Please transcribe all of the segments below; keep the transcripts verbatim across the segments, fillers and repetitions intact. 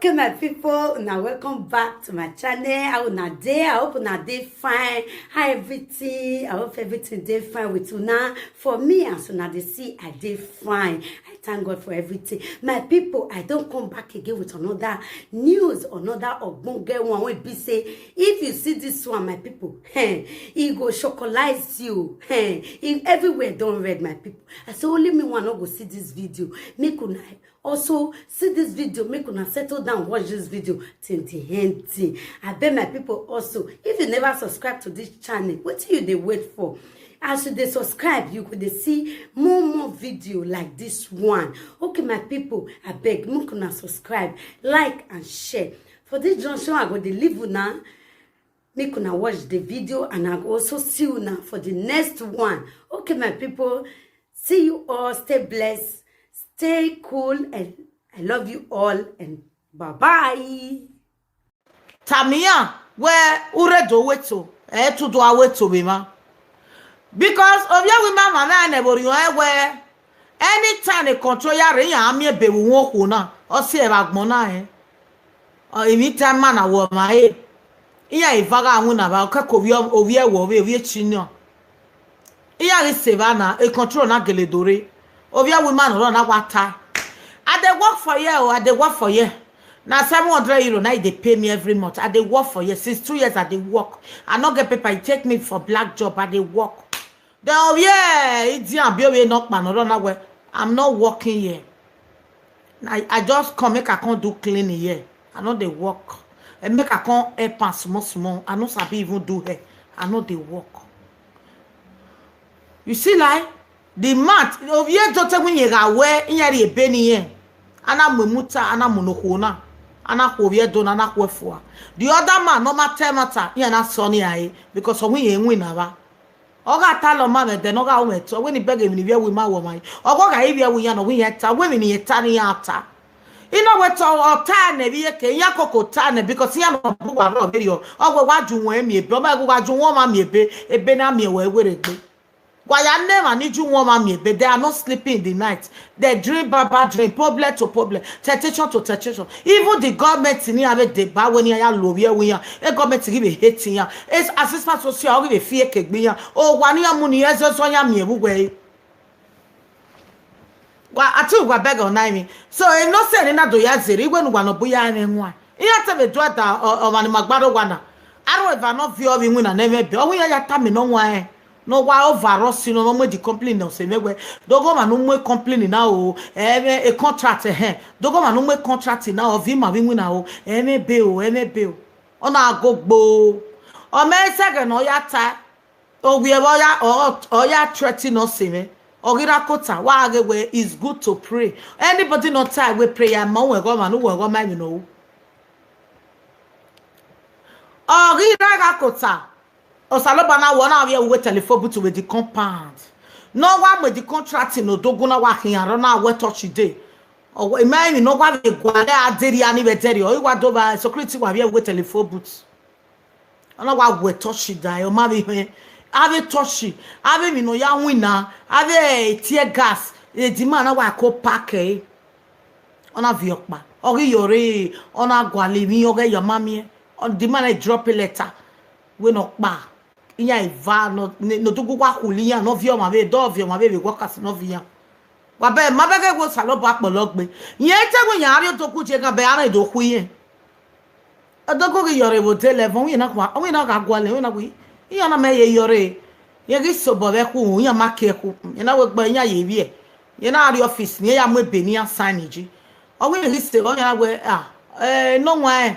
Okay, my people, now welcome back to my channel. How una dey? I hope una dey fine. How everything? I hope everything dey fine with una. For me, as una dey see, I dey fine. I thank God for everything. My people, I don come back again with another news, another ogbonge one wey be say, if you see this one, my people, eh, e go chocolize you. Eh, e, everywhere don red, my people. I say only me one no go see this video. Make una also see this video, make una settle down, watch this video till the ending. I beg my people also, if you never subscribe to this channel, wetin you dey wait for? As you dey subscribe, you go dey see more more video like this one. Okay, my people, I beg, make una subscribe, like and share. For this junction, I go dey leave una. Make una watch the video and I go also see una for the next one. Okay, my people, see you all. Stay blessed, stay cool, and I love you all, and bye bye. Tamian wẹ u rre do wẹ eto, ẹ i tu do a wẹ eto vbe emwa. Because ovbi ẹvbo ima ma na nẹ vbe orhiọn ẹn wẹ, anytime ne control ya rre, iran miẹn ebe vbe uhunmwu okhuo na, ọ si ẹe vbe agbọn na rẹn. Ọ, emwi time ima na wẹ ọmwa ẹre, iran eva gha winna vba, ọ kẹkẹ ovbi ẹ-, ovbi ẹvbo vbe ovbi eciniọ. Iran ghi sẹ evba na, e control na gele do rre. Ovbi ẹvbo ima ne ọ rrọọ na wa tae, I dey work for here o, I dey work for here. Na seven hundred euro na e dey pay me every month. I dey work for here since two years. I dey work. I no get paper. E take me for black job. I dey work. Then ovbi idian bi ovbi nọkpa ne ọ rrọọ na wẹ, I'm not working here. I, I just come make I come do cleaning here. I no dey work. And make I come help am small small. I no sabi even do hair. I no dey work. You see, like, the month, ovbi e do te wẹ iran gha wẹ iran rhie ebe ne irẹn, a na mu emu ta, a na mu ne okhuo na, a na khu ovbi Ẹdo na, a na khu ẹfua. The other man ne ọ ma ta ẹmwata, iran na sẹ ọnii rae, because ọ wẹ iran winna vba. Ọ gha talọ ma mwẹ ẹdẹ ne ọ gha ru mwẹ ẹto, ọ wẹ ne I bẹghe emwi ne ivbi ẹvbo ima wẹ ọmwa ẹre. Ọ gha gha re ivbi ẹvbo iran ne ọ wẹ iran ta, ọ wẹ emwi ne irẹn ta ne iran ta. I na wẹ te ọ ta nẹ vbe iyeke, iran koko ta nẹ, because iran ne ọ bu uwa rrọọ vberriọ, ọ wẹ wa ju wọn miẹn ebe, ọ ma ghe wa ju wọn ọmwa miẹn ebe, ebe na miẹn wẹ werriegbe. Wa ya na emwa ni ju wọn ọmwa miẹn ebe, they are not sleeping in the night. They dream bad, bad dream, problem to problem, temptation to temptation. Even the government ne iran vbe deba wẹ ne iran ya lo ovbi ẹvbo iran, e government ghi vbe hate iran. E assistant social ọ ghi vbe fi eke gbe iran. Owa ne iran mu ne irẹn zọzọ iran miẹn vbe uwẹ ẹre. Wa, I think wa bẹghe ọna emwi. So, e nonsense ne na do ya zere, iwẹ ne uwa nọ bu ya mwẹ wan. Iran te vbe do da ọ-, ọmwa ni ma gbarogha na. Aro eva ne ọ viọ vbe iwinna ne ẹmwẹ ebe, ọ wẹ iran ya tama ne ọ wan rẹn. Ne ọ wa overall si nọ, ne ọ mu the complain nọ sẹ mwẹ wẹ, do ghe ọmwa ne u mu complain na o, ẹ mwẹ e contract ẹhẹn. Do ghe ọmwa ne u mu contract na, ọ viọ ima vbe iwinna o, ẹ mwẹ ebe o, ẹ mwẹ ebe o. Ọ na go gbo. Ọ mẹ sẹghẹ ne ọ ya ta. Ovbi ẹvbo ọ ya, ọ, ọ ya threaten nọ sẹ mwẹ. Ọ ghi rre akota, wa ghe wẹ it's good to pray. Anybody ne ọ ta wẹ prayer ma uwẹ ghe ọmwa ne uwẹ ghe ọmwa emwi ne ọ ru. Ọ ghi rre gha kota, Osanobua na wẹ ọ na vbiẹ uwu telephone booth vbe the compound. Ne ọ wa mu the contract ne odogwu na wa khian rre, ọ na wẹ touch day. Ọ wẹ, ima emwi ne ọ wa vbe gualọ a derria ni vbe ẹdẹrriọ, ọ i wa do vba security wa vbiẹ uwu telephone booth. Ọ na wa wẹ touch da, ọ ma vbe hẹn. Avbe touch, avbe emwi ne ọ ya winna, avbe tear gas, the man na wa ko pack ẹre. Ọ na viọ ọkpa, ọ ghi yọ rre, ọ na gualọ emwi, ọ ghẹ ya ma miẹn. Ọ, the man na drop letter, wẹ ne ọ kpa, iran eva nọ, ne, ne odugwu wa khuli iran, ne ọ viọ ọmwa vbe, dọ viọ ọmwa vbe vbe workers ne ọ viọ iran. Wa bẹ, ma bẹghe wẹ Osanobua kpọlọ gbe. Irẹn te wẹ iran rrie odogwu je ghan, bẹ a rẹn do khu irẹn. Odogwu ghi yọ rre vbe odẹ eleven, ọ wẹ iran na khua, ọ wẹ iran na gha gualọ, ọ wẹ iran na wẹ, iran na mẹ ye yọ rre. Irẹn ghi sobọ vbe ẹkhu, iran ma ke ẹkhu, iran na wẹ gbe iran ye vbiẹ. Iran na rrie office, iran ya mu ebe ne iran sign yi. Ọ wẹ iran ghi se, ọ wẹ iran na wẹ, ah, eh, ne ọ wan rẹn.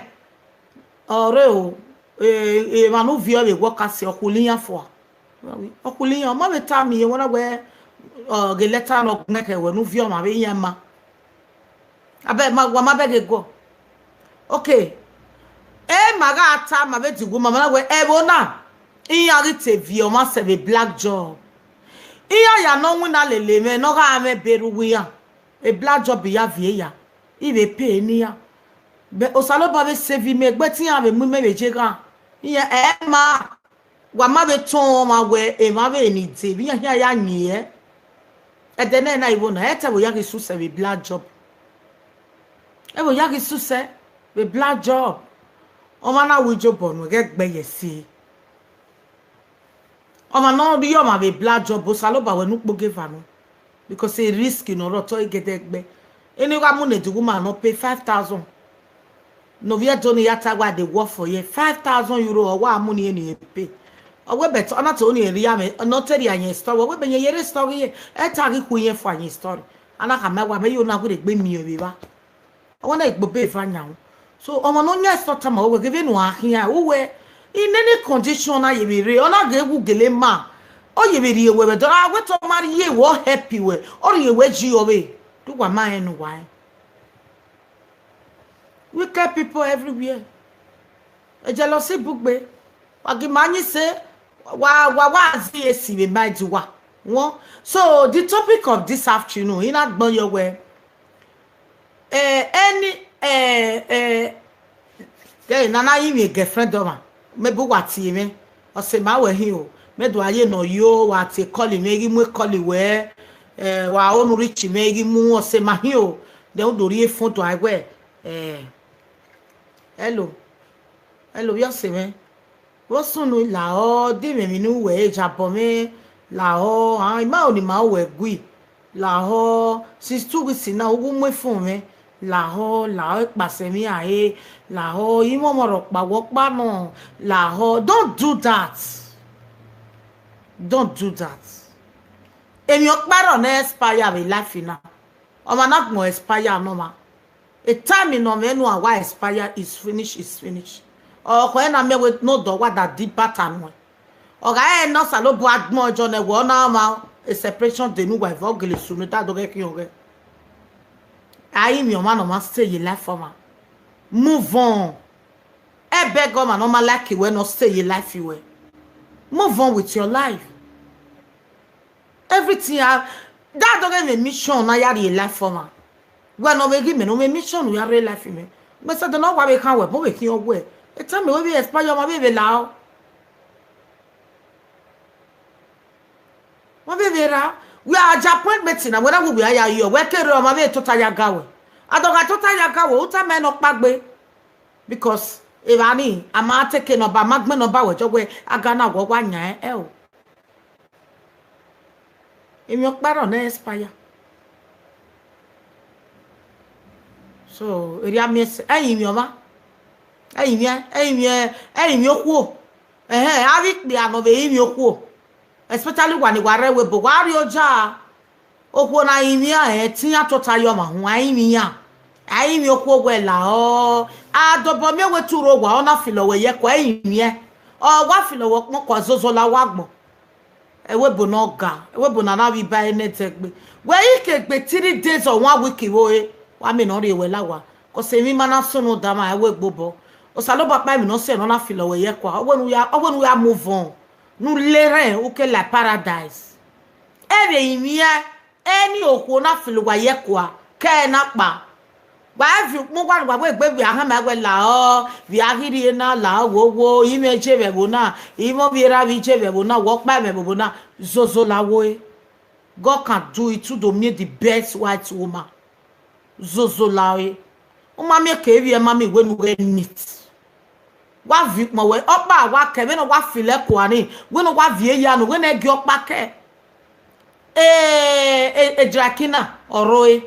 Ọ rre o, eh, emwa ne u viọ vbe workers, ọ khuli iran fua. Ọ khuli iran, ọ ma vbe ta miẹn wẹ na wẹ, ọ, ghe letter ne ọ gbẹn khẹ wẹ ne u viọ ọmwa vbe iran ma. Abẹ ma, wa ma bẹghe guọ. Okay. E ma gha ta ma vbe diguẹ ma, ma na wẹ ẹvbo na, iran ghi te viọ ọmwa sẹ vbe black job. Iran ya ne ọ winna lele mwẹ ne ọ gha mwẹ ebe rre uwu iran. E black job ya viẹ ya, I vbe pay ne iran. Bẹ Osanobua vbe save imẹ, egbe te iran vbe mu imẹ vbe je ghan. Iran ẹ ma, wa ma vbe tọn ọmwa wẹ emwa vbe ni de vbe iran khian ya yin ẹre. Ẹdẹ nẹ na igho na, ẹ te ẹvbo ya ghi susẹ vbe black job. Ẹvbo ya ghi susẹ. Vbe black job, ọmwa na wu ijobọ nuẹn ghẹ gbe ye ẹse. Ọmwa ne ọ rhie ọmwa vbe black job, Osanobua wẹ ne u kpogieva nọ, because a risk ne ọ rre otọ igẹdẹ gbe. Eni gha mu ne the woman nọ pay five thousand. Ne ovbi Ẹdo ni ya ta wa dey work for here, five thousand euro ọ wa mu ne irẹn ni pay. Ọ wẹ but ọ na te ne irẹn rhie amwẹ, ne ọ te rhie ayẹn story, ọ wẹ mẹ yẹn ye rre story ye, ẹ ta ghi khu irẹn fo ayẹn story. A na khama wa, mẹ yo na wẹ rhie egbe miẹn vbe evba. Ọ wẹ na egbe obọ eva yan ru. So ọmwa ne ọ yan story tama wẹ ghe vbene a khian, u wẹ, in any condition na ye vbe rre, ọ na ghe wu gele ma, ọ ye vbe rhie wẹ vbe dọ, a wẹ te ọ ma rhie wẹ, ọ help wẹ, ọ rhie wẹ yi ọvbe, do wa ma rẹn ne uwa rẹn. Wicked people everywhere. Jealousy bugbe. Wa gi ma yin sẹ, wa, wa, wa zi esi vbe ma di wa. Won. So the topic of this afternoon, I na gbọn yọ wẹ, eh, any, eh, eh, eh, nana yi mwẹ girlfriend ọmwa, maybe wa tie mwẹ, ọ sẹ ma wẹ hin o, mẹ do a ye ne ọ yo, wa tie call mwẹ, I ghi mu call wẹ, eh, wa o nu reach mwẹ, I ghi mu, ọ sẹ ma hin o, then u do rhie phone do a wẹ, eh, hello, hello, vbe ọ sẹ mwẹ? Vbe ọ sunu lahọ, de mwẹ emwi ne u wẹ, e jabọ mwẹ lahọ, a, I ma ro ne ima ru wẹ gui, lahọ, since two weeks now, u gu mu efun mwẹ, lahọ, lahọ, ekpasẹ emwi a re, lahọ, I mwẹ ọmọ rhọkpa, wẹ ọkpa nọ, lahọ, don't do that. Don't do that. Emwi ọkpa rrọọ ne expire vbe life na. Ọmwa na gbọn expire ne ọmwa. A time ne ọ mwẹ ne uwa expire, is finish, is finish. Ọ khẹ na miẹn wẹ ne odọ wa da di bata nuẹn. Ọ gha rẹn ne Osanobua gbọn jọ nẹ wẹ, ọ na ma a separation de ne uwa, evba ọ gele sunu, da do ghẹ khian ọghẹ. A i mwẹ ọmwa ne ọ ma stay ye life ọmwa. Move on. Ẹ bẹgẹ ọmwa ne ọ ma like wẹ ne ọ stay ye life wẹ. Move on with your life. Everything, a, da do ghẹ mwẹ mission na ya rhie life ọmwa. Wẹ ne ọ vbe ghi mẹ ne u mwẹ mission ya rhie life mwẹ. Mẹ sẹ de ne ọ wa vbe khan wẹ, bọ vbe khian wẹ. A time wẹ vbe expire ọmwa vbe vbe lao. Wẹ vbe vbe ra, wẹ a ja appointment na, wẹ na wẹ wẹ a ya yọ, wẹ kere ọmwa vbe tota ya ga wẹ. A do gha tota ya ga wẹ, u tama ẹn ne ọ kpa gbe. Because evba ni, a ma take number, a ma gbẹn number wẹ jọ wẹ, a ga na wẹ ọ wa yan ẹn, ẹ o. Emwi ọkpa rrọọ ne expire. So, erriọ miẹn sẹ, ẹ i mwẹ ọmwa. Ẹ i mwẹ, ẹ i mwẹ, ẹ i mwẹ okhuo. Ẹhẹn, avbe ikpia nọ vbe i mwẹ okhuo. Especially wa ni wa rre ẹvbo ebo, wa rrie oja. Okhuo na i mwẹ ẹn, te iran tota ye ọmwa huan, a i mwẹ iran. A i mwẹ okhuo wẹ lahọ. A dobọ miẹn wẹ te u rre owa, ọ na filọ wẹ ye ẹko, ẹ i mwẹ. Ọ wa filọ wẹ ọkpọnkọ, zozo la wa gbọn. Ẹvbo ebo ne ọ ga, ẹvbo ebo ne a na vbe ba ẹre nẹ ẹdẹgbe. Wẹ i ke gbe three days or one week vbe ore, wa miẹn ne ọ rhie wẹ la owa. Cause emwi ma na sunu da mwa ẹvbo ebo obọ. Osanobua kpa emwi ne ọ sẹ ne ọ na filọ wẹ ye ẹko, ọ wẹ ne u ya, ọ wẹ ne u ya move on. Ne u le rẹn, u ke la paradise. Ẹ vbe rinmwian, eni okhuo na filo uwa ye ẹkua, ke ẹre na kpa. Wa viọ ukpọn uwa ne uwa wẹ egbe vbe a hama wẹ lahọ, vbe a ghi rrie na lahọ wowo, imẹ je vbe ẹvbo na, imẹ ovbi erha vbe je vbe ẹvbo na, wẹ ọkpa mwẹ vbe ẹvbo na, zozo la wo ẹre. God can do it, u do miẹn the best white woman. Zozo la ẹre. U ma miẹn ke vbiẹ ma miẹn wẹ ne u ghẹ neat. Wa viọ ukpọn wẹ, ọkpa wa kẹ, vbene ọ wa filo ẹkua ni, wẹ ne ọ wa viọ eya nu, wẹ ne ẹ gie ọkpa kẹ. Eh, eh, eh, dry cleaner, ọ rre.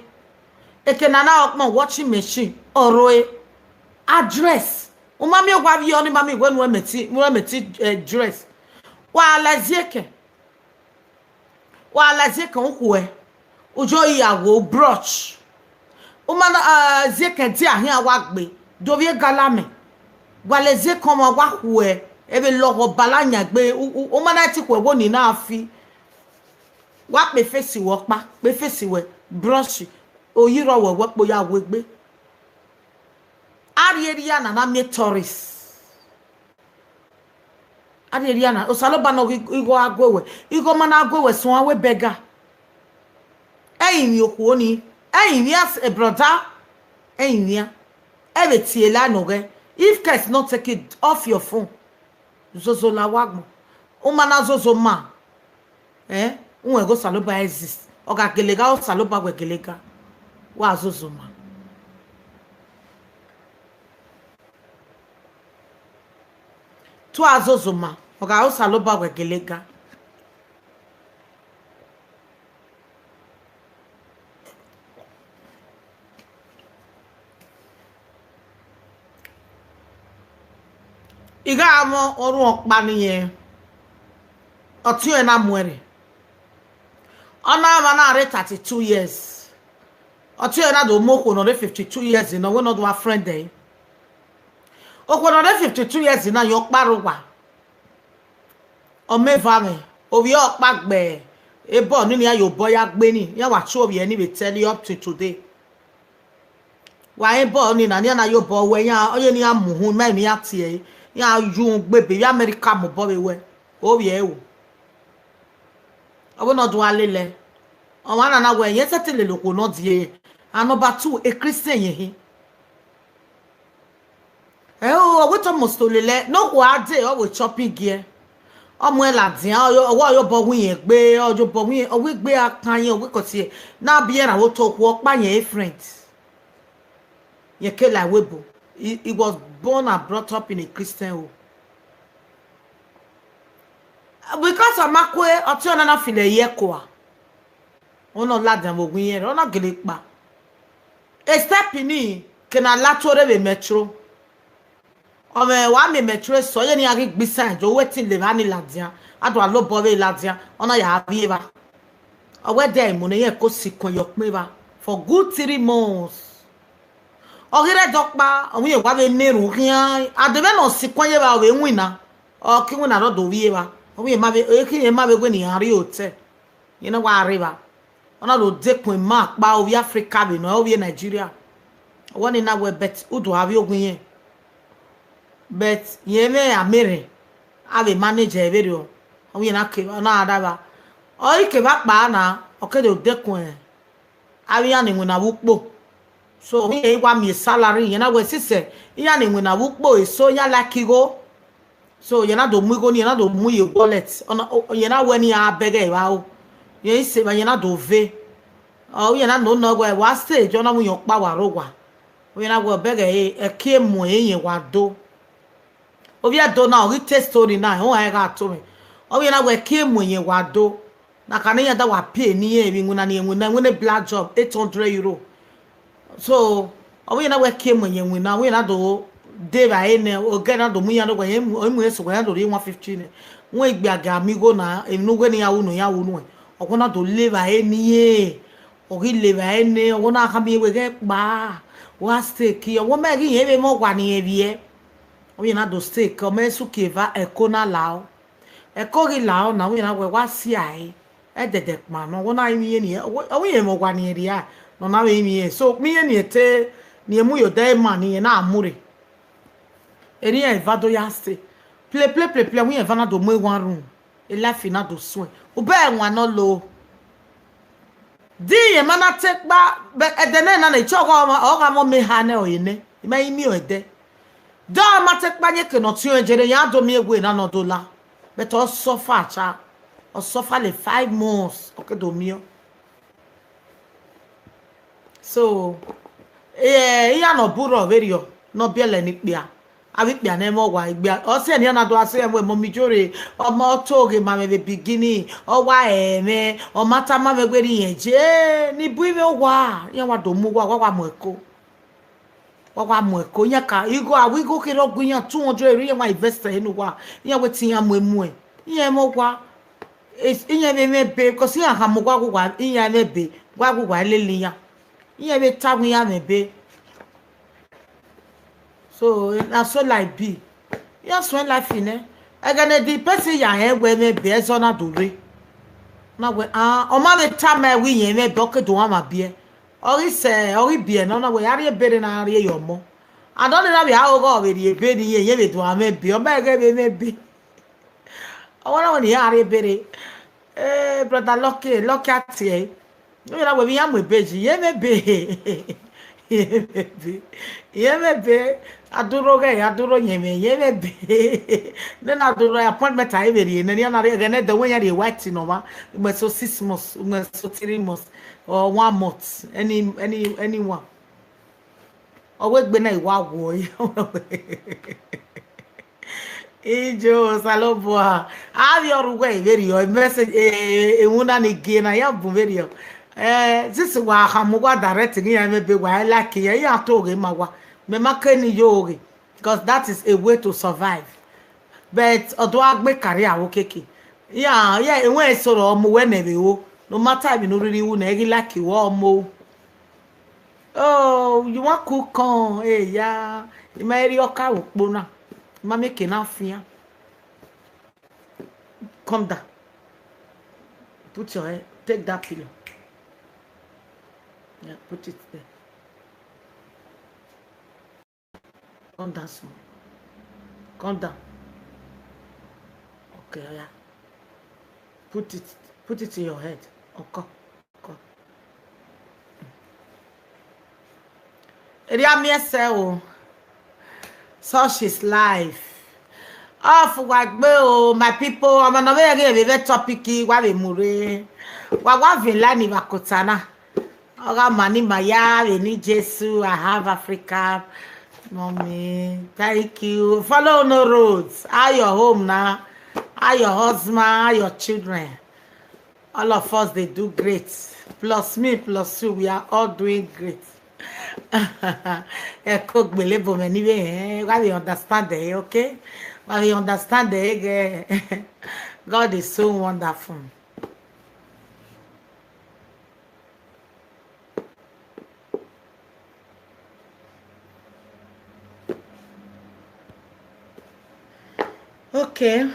Eke ne a na re ọkpọn, washing machine, ọ rre. A dress. U ma miẹn owa vbiẹ ọnii ma miẹn wẹ ne u mẹ ti, u mẹ ti, eh, dress. Wa la ziẹkẹn. Wa la ziẹkẹn u khuẹ. U jo ya wo brush. U ma na, eh, ziẹkẹn dia khian wa gbe. Do vbiẹ gala mẹ. Wa la ziẹkẹn ọmwa wa khuẹ. Ẹ vbe lọghọ bala yan egbe. U, u, u ma na ti khuẹ wo ni na fi. Wa kpe face wẹ ọkpa, kpe face wẹ, brush, oyi rrọọ wẹ wẹ kpo ya wu egbe. A rhie erria na na miẹn tourist. A rhie erria na, Osanobua nọ ghi igho a gue wẹ, igho ma na gue wẹ suẹn wẹ beggar. Ẹ i mwẹ okhuo ni, ẹ i mwẹ as a brother, ẹ i mwẹ. Ẹ vbe tie la nọ ghẹ. If case not take it off your phone. Zozo la wa gbọn. U ma na zozo ma. Eh, u wẹ ghe Osanobua exist. Ọ gha gele gha, Osanobua wẹ gele gha. Wa zozo ma. Tua zozoma, ọ gha re Osanobua wẹ gele ga. I gha mwẹ orhunmwu ọkpa ne irẹn, ọtiọnrẹn na muẹn rre. Ọ na mwa na rre thirty-two years. Ọtiọnrẹn na do mu okhuo ne ọ rre fifty-two years nọ, wẹ ne ọ do a friend ẹre. Okhuo ne ọ rre fifty-two years na yan ọkpa rre owa. Ọ ma eva mwẹ, ovbi ọkpa gbe ebọ ni, iran ya obọ ya gbe ni, iran wa tie ovbi ẹre ni vbe tell you up to today. Wa rẹn obọ ni na, iran na ya obọ wẹ, iran, ọ ye ne iran mu uhunmwu, ima ne iran tie ẹre, iran ya uhunmwu gbe ebe, ivbi America mu obọ vbe wẹ, ovbi ẹre o. Ọ wẹ ne ọ do a lele ẹe. Ọmwa na na wẹ, irẹn sẹtin lele okhuo ne ọ die ẹre. And number two, a Christian ye khin. Ẹo, ọ wẹ te almost lele ẹe, ne okhuo a dee, ọ wẹ shopping giẹ. Ọ muẹn ladian, ọ ya obọ wu irẹn gbe, ọ ya obọ wu irẹn, ọ wẹ egbe a kan irẹn, ọ wẹ kọtiẹ, ne a biẹ na vbe otọ okhuo ọkpa yẹn friend. Irẹn ke la ẹvbo ebo. He, he was born and brought up in a Christian home. Because ọ ma kue, ọtiọnrẹn na feel ẹre ye ẹko a. Ọ na ladian vbe owa irẹn rre, ọ na gele kpa. A step ni, ke na la tuorre vbe metro. Ọ mwẹ wa miẹn metro eso, ọ ye ne iran ghi gbe isan do wẹ te levba ni ladian, a do a la obọ vbe ladian, ọ na ya vbiẹ evba. Ọ wẹ ẹdẹ ẹre mu ne irẹn ko sikun ye ọkpẹn evba for good three months. Ọ ghi rre ẹdẹ ọkpa, ọ wẹ irẹn wa vbe na erhunmwu khian, a de vbene ọ sikun ye evba, ọ vbe winna, ọ ke winna rre ọ do vbiẹ evba, ọ wẹ irẹn ma vbe, ọ ke irẹn ma vbe wẹ ne iran rrie otọ. Irẹn na wa rre evba, ọ na do dekun ima kpa ovbi Africa vbe nọ, ovbi Nigeria. Ọ wẹ ne I na wẹ, but udu a vbe owa irẹn. But irẹn mwẹ amẹ rẹn, a vbe manage ẹre vberriọ. Ọ wẹ irẹn na ke, ọ na da evba. Ọ i ke evba kpa na, ọ ke do dekun avbe iran ni winna vbe ukpo. So, irẹn i wa miẹn salary, irẹn na wẹ sisẹ, iran ni winna vbe ukpo eso, iran like igho. So, irẹn na do mu igho ni, irẹn na do mu ye wallet. Ọ na, o, irẹn na wẹ ne iran bẹghe evba o. Irẹn i sẹ evba, irẹn na do ve. Ọ, irẹn na nọ nọ wẹ, wa stage, ọ na mu irẹn ọkpa wa rre owa. Irẹn na wẹ, ọ bẹghe ẹre, ẹki emu ẹre irẹn wa do. Ovbi Ẹdo na, ọ ghi te story na, ọ gha to mwẹ. Ọ wẹ irẹn na wẹ, ẹki emu ẹre irẹn wa do. Na ka ne iran da wa pay ne irẹn vbe iwinna ni, iwinna, iwinna black job, eight hundred euro. So, ọ wẹ irẹn na wẹ, ẹki emu ẹre irẹn iwinna, ọ wẹ irẹn na do de evba ẹre nẹ, ogẹ na do mu iran do wẹ, irẹn mu, ọ mu irẹn sẹ wẹ, iran do rhie one fifty nẹ. Wẹ igbe a ga mu igho na, emwi ne uwẹ ne iran ru nọ, iran ru nuẹn. Ọ wẹ na do la evba ẹre ne irẹn, ọ ghi la evba ẹre nẹ, ọ wẹ na khama irẹn wẹ ghẹ kpa, wa stay ke, ọ wẹ ma ghi irẹn vbe mwẹ owa ne irẹn vbiẹ. Ọ wẹ irẹn na do stay ke, ọ ma suki eva, ẹko na lao. Ẹko ghi lao na, ọ wẹ irẹn na wẹ wa si a ẹre, ẹdẹdẹ kpa nọ, ọ wẹ na rinmwian irẹn, ọ wẹ, ọ wẹ irẹn mwẹ owa ne irẹn rria, ne ọ na vbe rinmwian irẹn. So, rinmwian irẹn te, ne irẹn mu ye odẹ ima ne irẹn na mu rre. Erriọ irẹn eva do ya stay. Play, play, play, play, ọ wẹ irẹn eva na do mu one room. E life na do suẹn. Ubẹ ẹwaẹn nọ lo. Di irẹn ma na te kpa, but ẹdẹ nẹ na, ne I te ọghe ọmwa, ọ gha mwẹ ọmọ eha nẹ ọre nẹ, I ma i miẹn ọẹn ẹdẹ. Dọ ma te kpa, yen eke ne ọ tiọnrẹn jere, iran do miẹn ewe na ne ọ do la. But ọ suffer cha, ọ suffer like five months, ọ ke do miẹn. So, eh, iran ne ọ bu rrọọ vberriọ, ne ọ biẹlẹ ne ikpia. Avbe ikpia ne ẹmwẹ owa, ikpia, ọ sẹ ne iran na do a sẹ ẹmwẹ, mummy Ijore, ọmọ ọ to ghe ma mwẹ vbe beginning, ọ wa ẹmwẹ, ọ ma tama mwẹ wẹ rẹn irẹn je, eh, ne I bu mwẹ owa, iran wa do mu uwa, wa wa mu ẹko. Wa wa mu ẹko, iran ka, igho, avbe igho kherhe ọ gu iran two hundred euro, iran wa invest ẹre ne uwa, iran wẹ te iran mu emu ẹre, iran ẹmwẹ owa, eh, iran vbe mwẹ ebe, because iran khama uwa ghe uwa, iran mwẹ ebe, wa ghe uwa lele iran, iran vbe ta wẹ iran mwẹ ebe. So, na so life be. Iran suẹn life nẹ. Ẹghẹ ne the person ya rẹn wẹ mwẹ ebe, ẹzọ na do rre. Na wẹ, ah, ọ ma vbe tama ẹre wẹ irẹn mwẹ ebe, ọ ke do mwa biẹ. Ọ ghi sẹ, ọ ghi biẹ nọ, na wẹ, a rhie ebe rre na rhie ye ọmọ. And ọ ni na vbe aro ghe ọ vbe rhie ebe ne irẹn, irẹn vbe do a mwẹ ebe, ọ ma ẹghẹ vbe mwẹ ebe. Ọ wẹ na wẹ ne iran rhie ebe rre. Eh, brother Lucky, Lucky a tie ẹre. Ọ wẹ na wẹ vbe iran mu ebe yi, irẹn mwẹ ebe. Irẹn mwẹ ebe. Irẹn mwẹ ebe. A duro ghẹ, a duro yẹn mwẹ, irẹn mwẹ ebe. Nene a duro appointment a i vbe rhie nẹ, iran na rhie ẹghẹ ne ẹdẹ wẹ iran rhie white nọ mwa. Ugbẹn so six months, ugbẹn so three months, or one month, any, any, anyone. Ọ wẹ egbe na i wa wọ ẹre. Ijo, Osanobua. Avbe ọre uwẹ vberriọ, message, eh, ewuna ni gie na, ya bun vberriọ. Eh, since wa khama uwa direct ghi iran mwẹ ebe, wa like iran, iran to ghe ma wa. Mẹ ma ke ni yo ghe, because that is a way to survive. But ọ do gha gbe career aro keke. Iran, yeah, ewẹ eso rọ mu wẹ nẹ vbe ro. No matter emwi ne u rhirhi ru nẹ, ẹ ghi like wẹ ọ mu. Oh, you wan cook corn? Eh, ya. I ma rhie ọka vbe ukpo na. I ma make enough fian. Come down. Put your head. Take that pillow. Yeah, put it there. Come down small. Come down. Okay, oya. Put it, put it in your head. Ọkọ, ọkọ. Erriọ miẹn sẹ o. Such is life. Off wa gbe o, my people. Ọmọ ne ọ vbe rẹn ghe vbe vbe topic wa vbe mu rre. Wa wa vin line vbe akota na. Ọ gha ma ni ma ya vbe ni Jesu, I have Africa. Mommy, thank you. Follow no roads. How your home now? How your husband? How your children? All of us, they do great. Plus me, plus you, we are all doing great. Ẹ ko gbele bo mẹ ni vbe hẹn, wa vbe understand ẹ, okay? Wa vbe understand ẹ, ghẹ. God is so wonderful. Okay.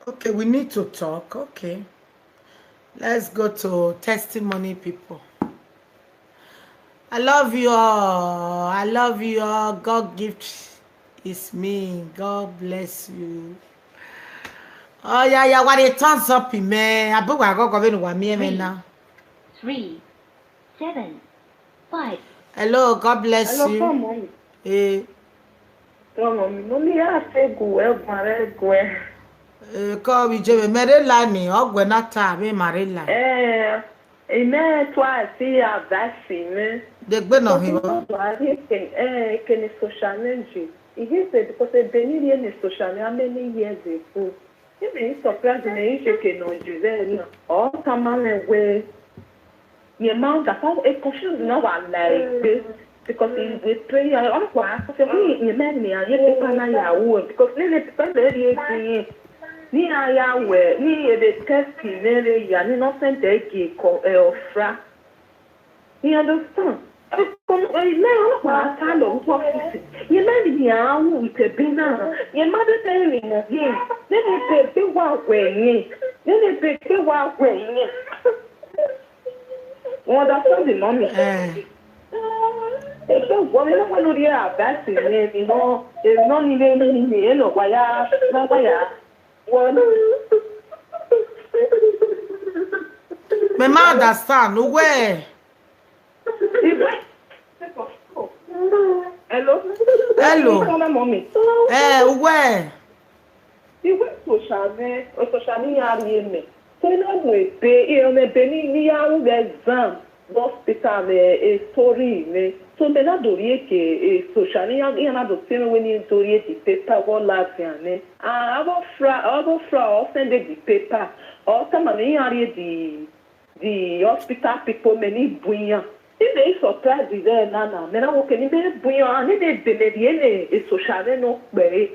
Okay, we need to talk. Okay. Let's go to testimony, people. I love you all. I love you all. God gift is me. God bless you. Oh, yeah, yeah. What a thumbs up, man. I bet I go go when wa mi, man, now. Three, seven, five. Hello, God bless Hello, you. Come on. Eh, Come on, mommy, I say go well, go well, go well. Eh, kọ vbe iye mwẹ, mẹ rre la ni, ọ guẹ na ta vbe ma rre la. Eh, I mean, twice he advice me. De gbe nọ hin vbọ. Because I think, eh, can social media. He said, because I've been in the social media many years ago. Even surprise me, he said, "No, Jose, no." Ọ tama mwẹ wẹẹ, Rẹn ma understand, e confuse na wa la egbe, because he dey pray, ọ na wa, because rẹn ma miẹn iran ye paper na ya ru, because nene paper ne rhie gie irẹn, ne iran ya wẹ, ne e vbe text ne rre ya, ne nọ send ẹre gie ọfra. You understand? Imẹ ọ na wa ta lọ vbe office, rẹn ma miẹn iran ru with ebe na, rẹn ma de ta emwi ne ọ ye, nene ebe egbe wa wẹ irẹn, nene ebe egbe wa wẹ irẹn. You understand the mommy? Eh. Egbe wọ, emwi ne ọ wẹ ne u rhie advice mwẹ, emwi nọ, emwi nọ ni vbe ru ni, ẹ nọ wa ya, na wa ya. Mẹ ma understand, uwẹ. Hello? Hello. Hello, mommy. Eh, uwẹ. Iwẹ social ne, social ne iran rhie mẹ. So I na mu ebe, I na ebe ni, ne I ya ru vbe exam, vbe hospital vbe, eh, story mẹ. So mẹ na do rhie ke, eh, social ne iran, iran na do tie mwẹ wẹ ne I do rhie the paper vbe ọ ladian nẹ. Ah, avbe ofra, avbe ofra, ọ send the paper. Ọ tama mwẹ iran rhie the, the hospital people mẹ ni bu iran. I mẹ i surprise vbe na na, mẹ na wẹ okẹ ne I mẹ bu iran, ne I mẹ bele rhie ne social ne nọ kpẹre.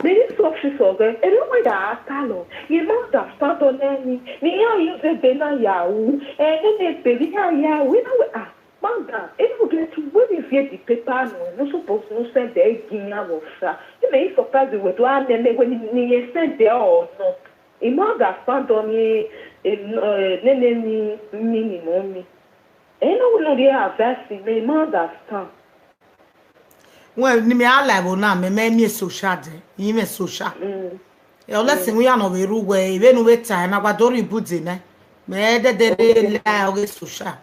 Mẹ i sọ fisọ ghẹ, erriọ wa ya talọ, rẹn ma understand ọnẹ ni, ne iran use ebe na ya ru, ẹ, ne I mẹ bele iran ya ru, I na wẹ, ah, madam, I no get to, when I viẹ the paper nọ, no suppose no send ẹre gie iran vbe ofra. I mẹ i surprise vbe wẹ do a nẹ mẹ wẹ ne, ne irẹn send ẹre or not. I ma understand ọnii, eh, nene ni mean nọ ni. Ẹ na wẹ ne u rhie advice mẹ, I ma understand. Wẹ ne imẹ a la ẹvbo na, mẹ mẹ miẹn social dẹ, I mwẹ social. Mm. Ẹ, ọ lẹsẹ wẹ iran nọ vbe rre uwẹ, vbene u vbe tae na, wa do rhie ibude nẹ. Mẹ dẹdẹ rre la ọghe social.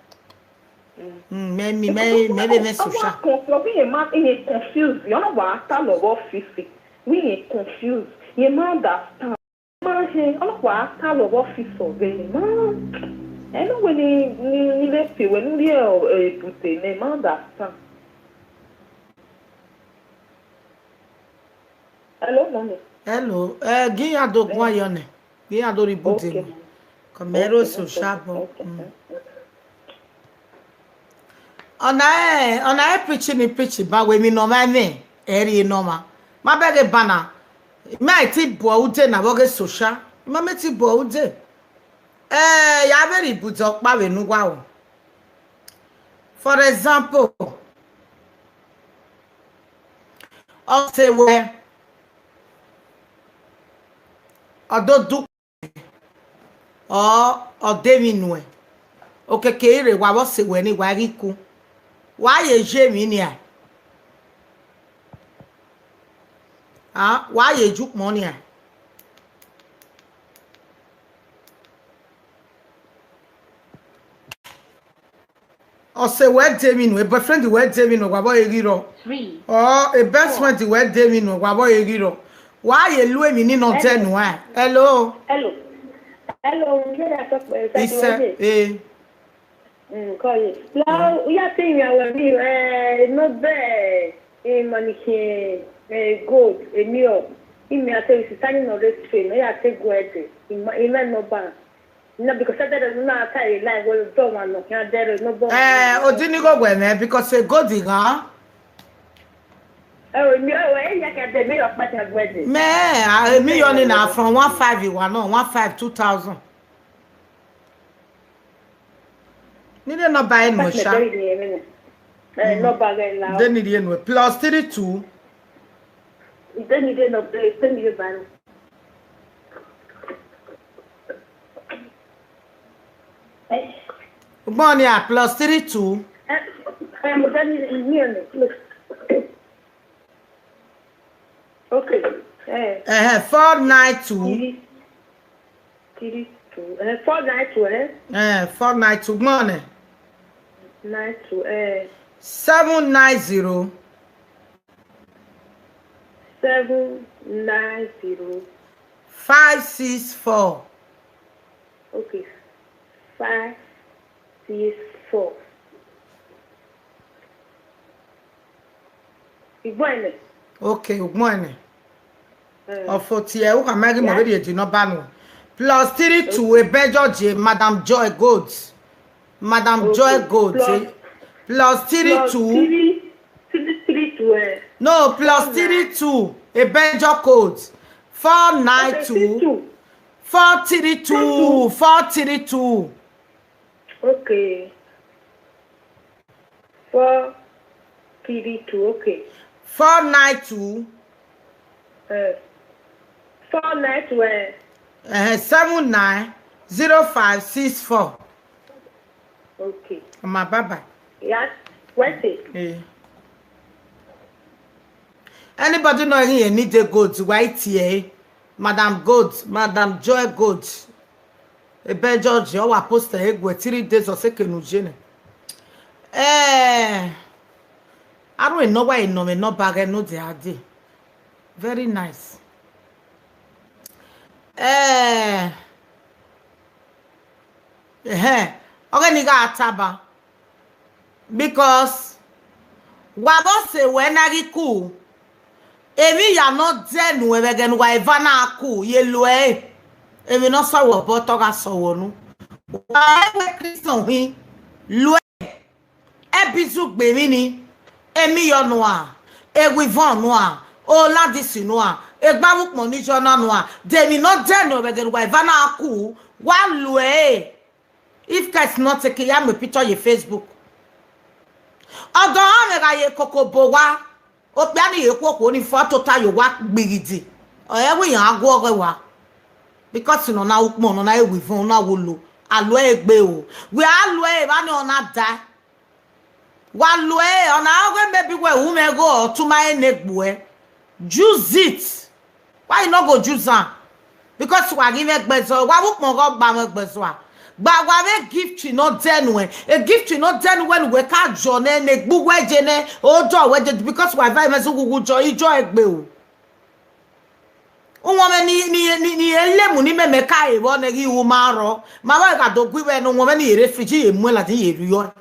Mm. Mm, mẹ mi, mẹ, mẹ vbe mwẹ social. Ọ wa confuse, ọ ghi ma, I confuse, ọ na wa talọ vbe office, I confuse, I ma understand. Ma hẹn, ọ na wa talọ vbe office ọghẹe, ma. Ẹn, ne uwẹ ni, ni, ni vbe fi wẹ ne u rhie, eh, ebute nẹ, ma understand. Hello, mommy. Hello, eh, gie iran do guan yọ nẹ, gie iran do rhie ebute. Okay, nẹ. Mommy. Kọ mẹ ro, okay, no social problem, bọ. Okay, mm. Okay. Ọna ẹ, ọna ẹ preach ni preach ba wẹ emwi ne ọ mwa mwẹ, ẹ rhie ne ọ mwa. Ma bẹghe ba na, mẹ ti bọ ude na vbe ọghe social, ma mẹ ti bọ ude. Eh, ya vbe rhie ebute ọkpa vbe ne uwa o. For example, ọ sẹ wẹ, ọ do du, ọ, ọ de emwi nuẹn, okeke i rre, wa vbe ọ sẹ wẹ ni wa ghi ku, wa ye ye emwi nian, a, wa ye ye ukpọn nian. Ọ sẹ wẹ de emwi nuẹn, boyfriend wẹ de emwi nuẹn, wa vbe ọ ghi rrọọ. Ọ, best friend wẹ de emwi nuẹn, wa vbe ọ ghi rrọọ. Wa ye lu emwi ni nọ dẹ nuẹn. Hello. Hello. Hello, yeah, that's okay. Isẹ, eh. Mm, call you. Now, we are saying we are, eh, no be, eh, money, eh, gold, eh, mirror. He may say, "Sister, you know this thing. I take go ahead. He may, he may not ban." No, because I don't know how to lie. Well, don't want no, can't there is no bone. Eh, odinigho wẹ mẹ, because e gold ghan. Oh, mi, oh, eh, ya ka de mi ọkpa ta gbẹdẹ. Mẹ, a, emwi yọ ni na from one five iwa nọ, one five, two thousand. Ni ne nọmba ẹre nuẹn sha. That's my very name, innit? Eh, nọmba ẹre la. De ni rhie nuẹn, plus three two. De ni rhie nọ, de ni rhie ba nọ. Eh. Ugbọn ni a plus three two. Eh, eh, mo de ni rhie nuẹn, plus. Okay. Eh. Eh, four nine two. Three, three two. Eh, four nine two, eh? Eh, four nine two. Gbọn nẹ. Nine two, eh. Seven nine zero. Seven nine zero. Five six four. Okay. Five six four. Ugbẹn nẹ. Okay, ugbẹn nẹ. Eh. Ọfo tie, u khama ghi mọ vberriọ edi nọmba nuẹn. Plus three two, Ebẹjọ Joy, Madam Joy Gold. Madam Joy Gold. Plus, eh, plus three two. Plus three, three, three two, eh. No, plus three two, Ebẹjọ code. Four nine two. Okay, three two. Four three two, four three two. Okay. Four three two, okay. Four nine two. Eh. Four nine two, eh. Eh, seven nine zero five six four. Okay. Ma bye bye. Yes, wait it. Eh. Anybody know any, any day Gold, white here? Madam Gold, Madam Joy Gold. Ebẹjọ Joy, ọ wa post ẹre guẹ three days ọ sẹ ke ne u ye nẹ. Eh, aro enọ wa enọ mwẹ nọmba ghẹ ne ọ dia dee. Very nice. Eh, ẹhẹn, ọ ghẹ ne I gha taba. Because wa vbe ọ sẹ wẹ na ghi ku, emwi ya ne ọ dẹ nuẹn vbe ẹghẹ ne uwa eva na ku, ye lu ẹre. Emwi ne ọ sẹ wẹ obọ te ọ gha sẹ wẹ unu. Wa ẹwẹ Kristo hin, lu ẹre. Ẹbizugbe emwi ni, emiyọ nua, ewivọn nua, olandisi nua, egbavbe ukpọn ni jọ na nua, de emwi ne ọ dẹ nuẹn vbe ẹghẹ ne uwa eva na ku, wa lu ẹre. If case not take, ya mu picture ye Facebook. Ọdọ ọnrẹn gha ye koko bo owa, okpia ni ye ku okhuo ni fo tota ye owa gbighidi. Ọ rẹ wẹ iran guọghọ wa. Because nọ na ukpọn, nọ na ewivọn, na wo lo, a lu ẹre egbe o. Wẹ a lu ẹre evba ni ọ na dae. Wa lu ẹre, ọ na rọ wẹ maybe wẹ u mwẹ igho ọ tu ma rẹn ne egbuẹ. Use it. Why you no go use am? Because wa ghi mwẹ ẹgbẹzọ, wa vbe ukpọn ghe ọgba mwẹ ẹgbẹzọ a. Gba wa vbe gift ne ọ dẹ nuẹn, e gift ne ọ dẹ nuẹn ne uwẹ ka jọ nẹ, ne egbe uwẹ ye nẹ, odọ wẹ ye, because wa eva mwẹ zẹ ughughu jọ, ijọ egbe o. Uwọnmwẹ ni, ni, ni, ni elemu ni mẹmẹ ka re vbọ nẹ ghi ru ma rrọọ. Ma vbe gha do gu iwẹ ne uwọnmwẹ ni ye rre fridge, ye muẹn ladian ye rriọ.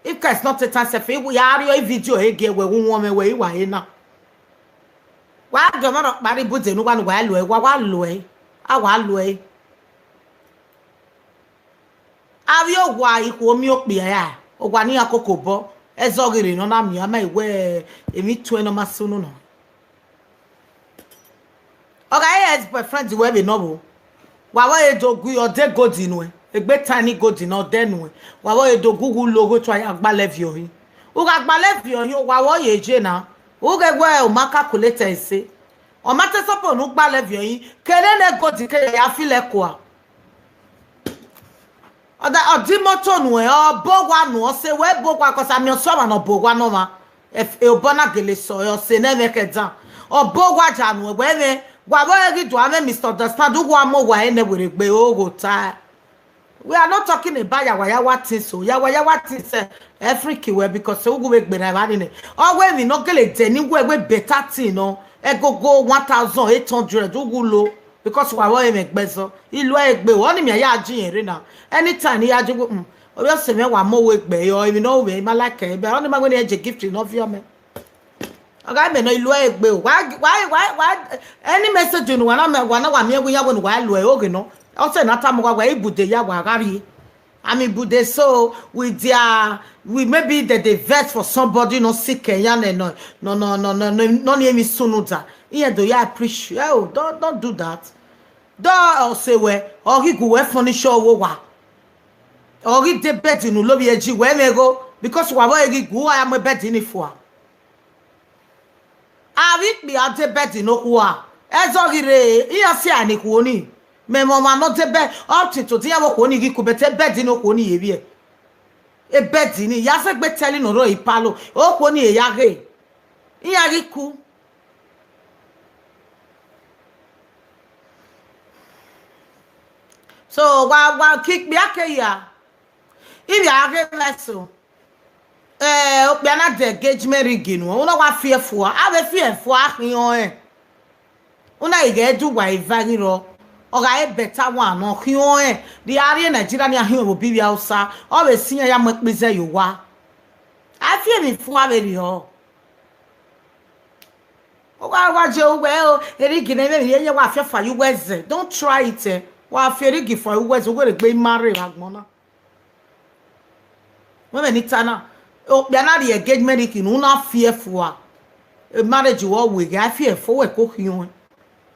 If Christ not take time self, ya rriọ video he gie wẹ uwọnmwẹ wẹ i wa he na. Wa gie ọmwa rhọkpa rre ibude ne uwa ne uwa luẹ, wa wa luẹ, a wa luẹ. Avbe owa ikhuo miẹn okpia ra, owa ne iran koko obọ, ẹzọ ghi rre ne ọ na miẹn, a ma wẹ emwi tuẹn ne ọ ma sunu nọ. Ọ gha re ex boyfriend wẹ vbe nọ vbo, wa vbe ọre do gu ọ de gold nuẹn, egbe tan ni gold ne ọ dẹ nuẹn, wa vbe ọre do gu uwu lo ogho tua ya gbalẹ viọ hin. U gha gbalẹ viọ hin, wa vbe ọre ye na, u ghẹ wẹ u ma calculate ẹse. Ọ ma te sọpọ ne u gbalẹ viọ hin, kere ne gold ke ya filẹ kua. Ọ da, ọ di imoto nuẹn, ọ bọ owa nuẹn, ọ sẹ wẹ bọ owa, cos a miẹn ọsọmwa ne ọ bọ owa ne ọmwa, e obọ na gele sẹ ọre, ọ sẹ ne ẹmwẹ khẹ dan, ọ bọ owa dia nuẹn, wẹ mwẹ, wa vbe ọre ghi do a mwẹ misunderstand, uwa mu owa ẹre nẹ werriegbe, ogho ta. We are not talking about yawa yawa things o, yawa yawa things, eh, ẹ freak wẹ because uwu vbe gberra evba ni nẹ. Ọ wẹ emwi ne ọ gele dẹ ne uwẹ wẹ better thing nọ, ẹgogo one thousand eight hundred, uwu lo. Because wa vbe ọre mwẹ gbe ẹzọ, I lu ẹre egbe o, ọni mia ya ji irẹn rre na. Anytime ne I ya ji, hmm, ovbi ọse mwẹ wa mu owa egbe, ọ emwi ne ọ ru mwẹ, I ma like ẹre, but ọni ma wẹ ne I je gift ne ọ viọ mẹ. Ọ gha mẹ nọ, I lu ẹre egbe o. Wa, wa, wa, wa, any message ne uwa na, wa na wa miẹn wẹ iran wẹ ne uwa lu ẹre oghe nọ. Ọse na tama uwa wẹ ibude ya wa gha rrie. I mean, but they so with their, we maybe they dey vex for somebody no sick ẹyan nẹ, no, no, no, no, no, no, no, ni emwi sunu da. Iran do ya appreciate. Oh, don't, don't do that. Do ọ sẹ wẹ, ọ ghi gu wẹ furnish ọvbo wa. Ọ ghi de bed ne u lovbiẹ ji wẹ mwẹ igho, because wa vbe ọre ghi gu uwa ya mu bed ni fua. Avbe ikpia de bed ne okhua, ẹzọ ghi rre, iran si a ni khuo ni. Mẹ mwẹ ọmwa ne ọ de bed, up to today, iran vbe okhuo ni ghi ku, but bed ne okhuo ni ye vbiẹ. Bed ni, ya sẹ egbe tẹli ne ọ rre ipalo, okhuo ni ya ghe. Iran ghi ku. So, wa, wa, ke ikpia ke ya. Ivbi a ghe mwẹ so. Eh, okpia na de engagement ring nuẹn, u na wa fiẹ fua, a vbe fiẹ fua khian ọnrẹn. U na i ghẹ du uwa eva ghi rrọọ, ọ gha re better one ne ọ khian ọnrẹn, rhie a rrie Nigeria ni a hiọn vbe obọ ivbi Hausa, ọ vbe sẹ iran ya mu ekpizẹ ye owa. A fiẹ emwi fua vberriọ. Ọ wa wa je uwẹ o, ring ne vbe rhie yẹn wa fiọ fa ye uwu ẹzẹ. Don't try it, eh. Wa fi ring fua ye uwu ẹzẹ, uwẹ rhe gbe ima rre vbe agbọn na. Wẹ mẹ ni ta na, okpia na rhie engagement ring ne u na fiẹ fua. E marriage wẹ ọ weghe, a fiẹ fo wẹ ko khian ọnrẹn.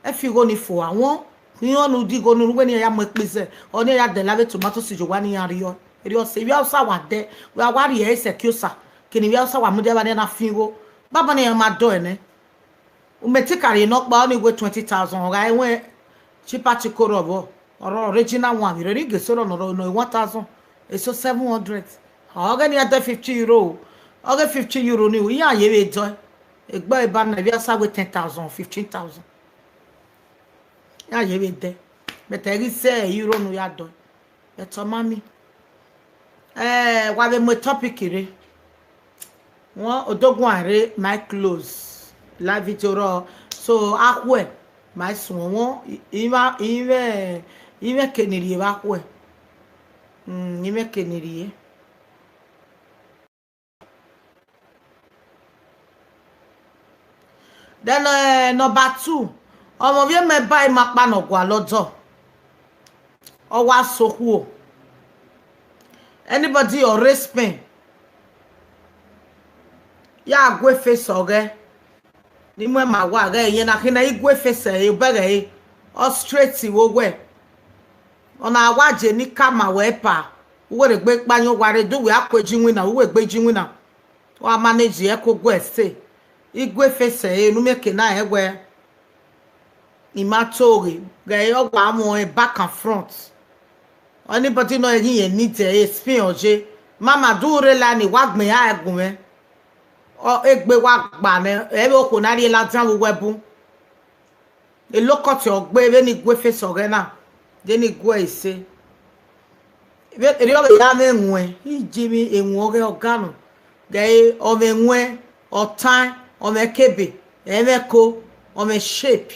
Ẹ fi igho ni fua, wọn khian ne u di igho ne uwẹ ne iran ya mu ekpizẹ, ọ ne iran ya dẹla vbe tomato seed ye owa ne iran rriọ. Erriọ sẹ, ivbi Hausa wa dẹ, wa wa rhie ẹre sẹ ẹki osa, kene ivbi Hausa wa mudia vbe ne iran na fin igho. Baba ne iran ma dọe nẹ. U mẹ te ka rhie nọkpa, ọni wẹ twenty thousand, ọ gha rẹn cheaper ti koro ọvbọ, ọre original one, vbe rre ghe solo nọ, nọ one thousand, eso seven hundred. Ọ ghe ne iran dẹ fifty euro, ọ ghe fifty euro ni, iran ye vbe dọe. Egbe eba na, ivbi Hausa wẹ ten thousand, fifteen thousand. Iran ye vbe dẹ, but ẹ ghi sẹ euro ne u ya dọe. But ọ ma miẹn. Eh, wa vbe mu topic rre. Wọn odoguan rre, my close. Live video rrọọ. So, akhuẹ, ma i suẹn wọn, i, i mwa, i mwẹ, i mwẹ ke ni rhie vbe akhuẹ. Mm, i mwẹ ke ni rhie. Then, eh, number two, ọmọ vbe mẹ ba ima kpa ne ọ gualọ dọ, ọ wa so okhuo. Anybody ọ rre Spain, ya gu efesa ọghẹ, ne I mu ẹn ma wa ghẹ, iyẹn na khin ne I gu efesa ẹre, obẹghẹ ẹre, ọ straight vbe owẹ. Ọ na wa je ne I ka ma wẹ pa, u wẹ rhe gbe kpa yan owa rre, do wẹ a ku eji iwinna, u wẹ gbe eji iwinna. Wa manage ẹko guẹ stay. I gu efesa ẹre ne u miẹn ke na rẹn wẹ, I ma to ghe, ghẹ ọ wa mu ẹn back and front. Anybody nọ ghi rẹn need ẹre, Spain ọ je. Mama, do rre la ni, wa gbẹn ya ẹgun mwẹ. Ọ, egbe wa gba nẹ, ẹ vbe okhuo na rhie ladian vbe uwu ẹbu. Elokọtẹ ọ gbe vbene I gu efesa ọghẹ na, de ne I gu ẹre ise. Vbe, erriọ vbe ya mwẹ ẹwẹn, I ji emwi ẹwẹn ọghẹ ọga nọ. Ghẹ ọmwẹ ẹwẹn, ọtaẹn, ọmwẹ kebe, ẹmwẹ ẹko, ọmwẹ shape.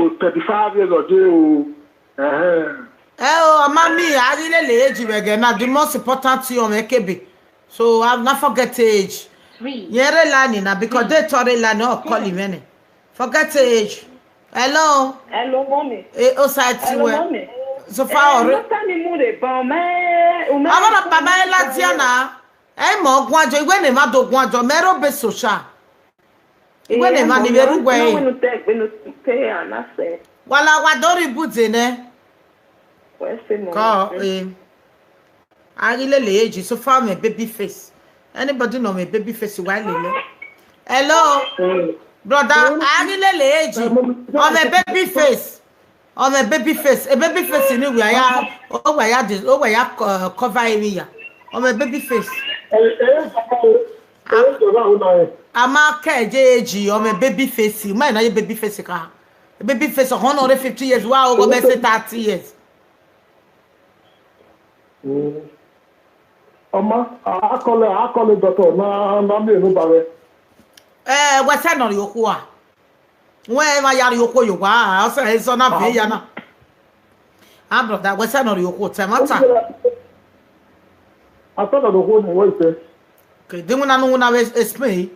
o, thirty-five years ọ ye o. Ẹhẹn. Ẹ o, ọ ma miẹn, a ghi lele age vbe ẹghẹ na, the most important thing ọmwẹ kebe. So, I na forget age. Yẹn rre line na, because they talk rre line, ọ call him name. Forget age. Hello. Hello, mommy. Eh, Osaiti Hello, wẹ. Mommy. So far, Eh, already. Mata ni mu re ba, mẹ, u mẹ Ava na pa ma la dia na. Ẹ mọ guan jọ, iwẹ ne ma do guan jọ, mẹ ro be social. Iwẹ ne ma ni vbe ru wẹ. Wenu te, wenu te, ana sẹ. Wala wa do ri bude nẹ. Wẹ se mo. Kọ, eh. A ghi lele age, so far ọmwẹ baby face. Anybody nọ ọmwẹ baby face, wa lele. Hello, brother, a ghi lele age. Ọmwẹ baby face. Ọmwẹ baby face. A baby face ni wẹ ya, o wẹ ya, o wẹ ya co- cover area. Ọmwẹ baby face. A ma kẹ je age, ọmwẹ baby face. Ma na ye baby face ka. Baby face, ọhọn nọ rre fifty years, wa o go be say thirty years. Ọ ma, a call, a call doctor na, na miẹn ne uba mwẹ. Eh, wẹ sẹ nọ rhie okhuo a? Wẹ ma ya rhie okhuo ye owa, ọ sẹ ẹzọ na viẹ ya na. Ah, brother, wẹ sẹ nọ rhie okhuo, tẹ ma ta. A sẹ nọ rhie okhuo ne wẹ sẹ. Okay, de winna nu winna vbe explain.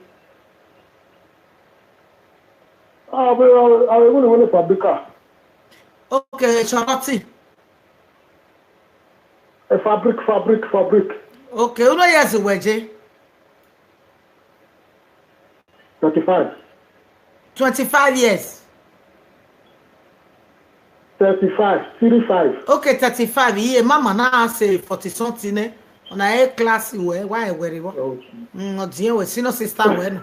Ah, we, I, I will, will fabrica. Okay, Charlotte. A fabric, fabric, fabric. Okay, uno years wẹ je? Thirty-five. Twenty-five years. Thirty-five, three five. Okay, thirty-five. Iye, mama na say forty something, eh? Ọna e class wẹ, wa e wẹrẹ vbọ. Okay. Mm, ọdiẹn wẹ, senior sister wẹ nọ.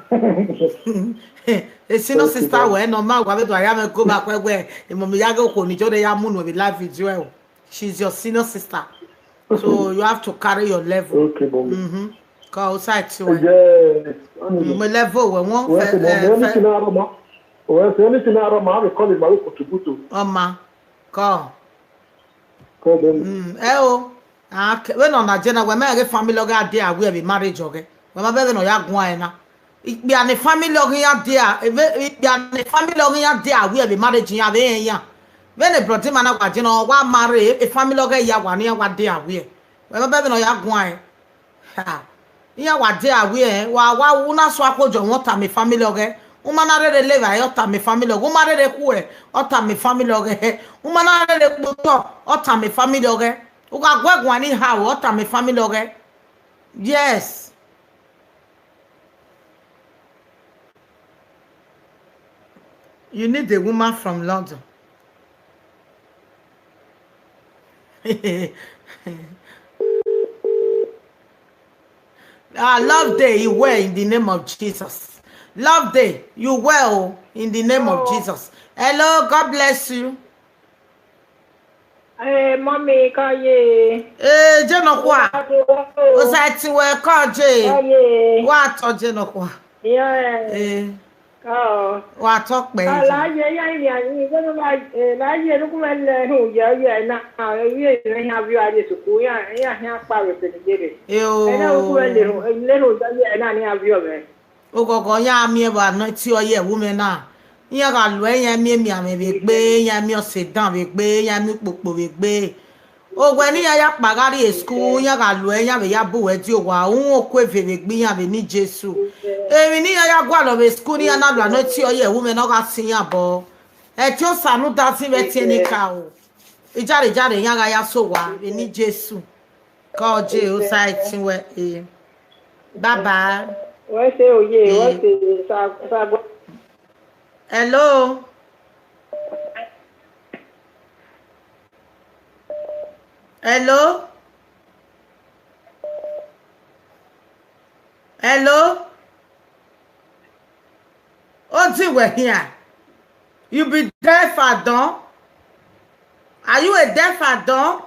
E senior Okay, sister then. Wẹ nọ, ma wa vbe do aya mẹ go back wẹ, wẹ, emọ mi ya ghe okhuo ni, jọ de ya mu nu vbe live video ẹ o. She's your senior sister. So you have to carry your level. Okay, mommy. Mm-hmm. Kọ outside to her. Yes, mommy. Mm, my level, we won't Well, fe-, mommy, eh, fe- anything I run, well, anything I run, I will call him, I will contribute to. Ọma, kọ. Kọ, mommy. Mm, ẹ o. Ah, ke-, vbene ọ na je na, wẹ ma ghe family ọghe a dia wẹ vbe marriage ọghe. Wẹ ma bẹghe ne ọ ya guan ẹre na. Ikpia ne family ọghe iran dia, eve, ikpia ne family ọghe iran dia wẹ vbe marriage iran vbe rẹn iran. Vbene brother ma na wa je na, ọ wa marry, e family ọghe ya wa ne iran wa dia wẹ. Wẹ ma bẹghe ne ọ ya guan ẹre. Ha. Iran wa dia wẹ, wa, wa, u na sua khuo jọ, wẹ ọ tama family ọghe. U ma na rere levba, ọ tama family ọghe. U ma rere khuẹ, ọ tama family ọghe. U ma na rere kpotọ, ọ tama family ọghe. U gha guẹ guan ni ha, ọ tama family ọghe. Yes. You need a woman from London. Ah, love day, you well in the name of Jesus. Love day, you well in the name of Jesus. Hello, God bless you. Eh, mommy, kọ ye. Eh, je nọkhua. Osa ti wẹ kọ je. Kọ ye. Wa tọ je nọkhua. Yeah. Eh. Oh. Wa tọ kpẹ. Ala ye ya ni ani, wẹ no ma, eh, la ye no ku wẹ le hu ye ye na. Ah, ye ne ya vio ari suku ya, ya ya pa we pe ni gere. Yo. Eh, na ku wẹ le hu, le hu ye na ni a vio we. Oghọghọ iran miẹn vbe anointing oil ẹvbo mwẹ na. Iran gha lo ẹre, iran miẹn emianmwẹ vbe egbe, iran miẹn ọse dan vbe egbe, iran miẹn ukpokpo vbe egbe. Owẹ ne iran ya kpa gha rrie school, iran gha lo ẹre, iran vbe ya bu uwẹ die owa, uhunmwu oku eve vbe egbe iran vbe eni Jesu. Emwi ne iran ya gualọ vbe school ne iran na lo anointing oil ẹvbo mwẹ ne ọ gha sẹ iran obọ. Ẹtin Osa ne u da zin vbe ẹtin enikaro. Ijare ijare iran gha ya sẹ owa vbe eni Jesu. Kọ je, Osa ẹtin wẹ, eh. Bye bye. Wẹ se oye, wẹ Eh. se sa, sa gua. Hello? Hello? Hello? Odin wẹ hian. You be deaf and dumb? Are you a deaf and dumb?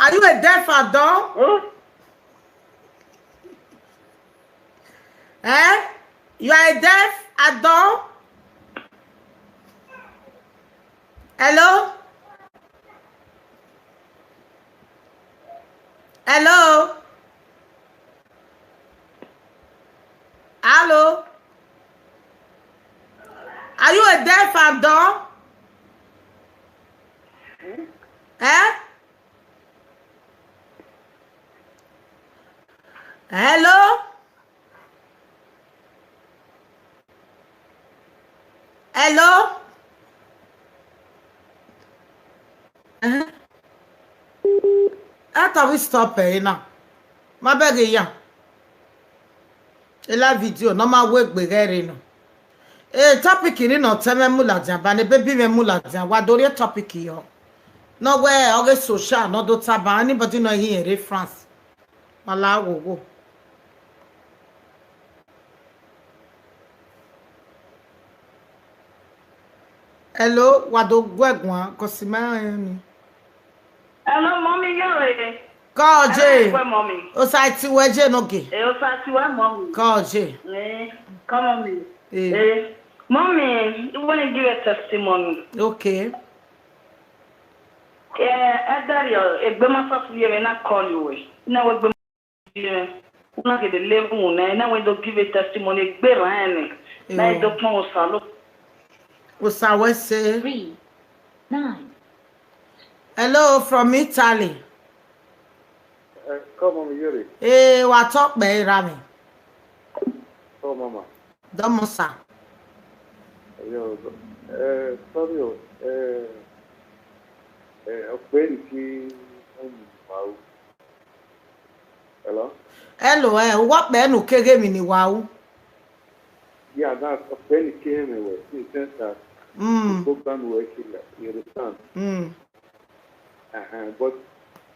Are you a deaf and dumb? Eh? You are a deaf and dumb? Hello? Hello? Hello? Are you a deaf and dumb? Eh? Hello? Hello? Eh? I thought we stop here now. Ma bẹghe ya. Ela video ne ọ ma wu egbe ghẹ rre nọ. E topic ni nọ tẹ mwẹ mu ladian ba, ne baby mwẹ mu ladian, wa do rhie topic yọ. Ne ọ wẹ ọghe social ne ọ do taba, anybody nọ i ghi rre France. Ma la wo wo. Hello, wa do guẹ guan, cause ma rẹn ni. Hello, mommy, you ready? Kọ je. Hello, mommy. Osa ti wẹ je noge. Eh, Osa ti wẹ, mommy. Kọ je. Eh, come on, mommy. Eh. Eh, mommy, you want to give a testimony? Okay. Eh, Elder, egbe ma sọsi ye mwẹ na call you, eh. Na wẹ egbe ma sọsi ye mwẹ. U na gele level ne, na wẹ do give a testimony, egbe rran ẹnẹ. Na Yo. do kpọn Osa lo. Osa wẹ sẹ. Three, nine. Hello, from Italy. Eh, come on, Yuri. Eh, wa tọ kpẹ ra mi. Come on, ma. Dọmọ sa. Yo, eh, sorry o, eh, eh, ọkpẹri ki, um, ma o. Hello? Hello, eh, uwa kpẹ ne u keghe emwi ne I wa ru. Yeah, that's okay. Ni keghe mwẹ wẹ, in the sense that Mm. the program wẹ kegha, you understand? Mm. Uh-huh. But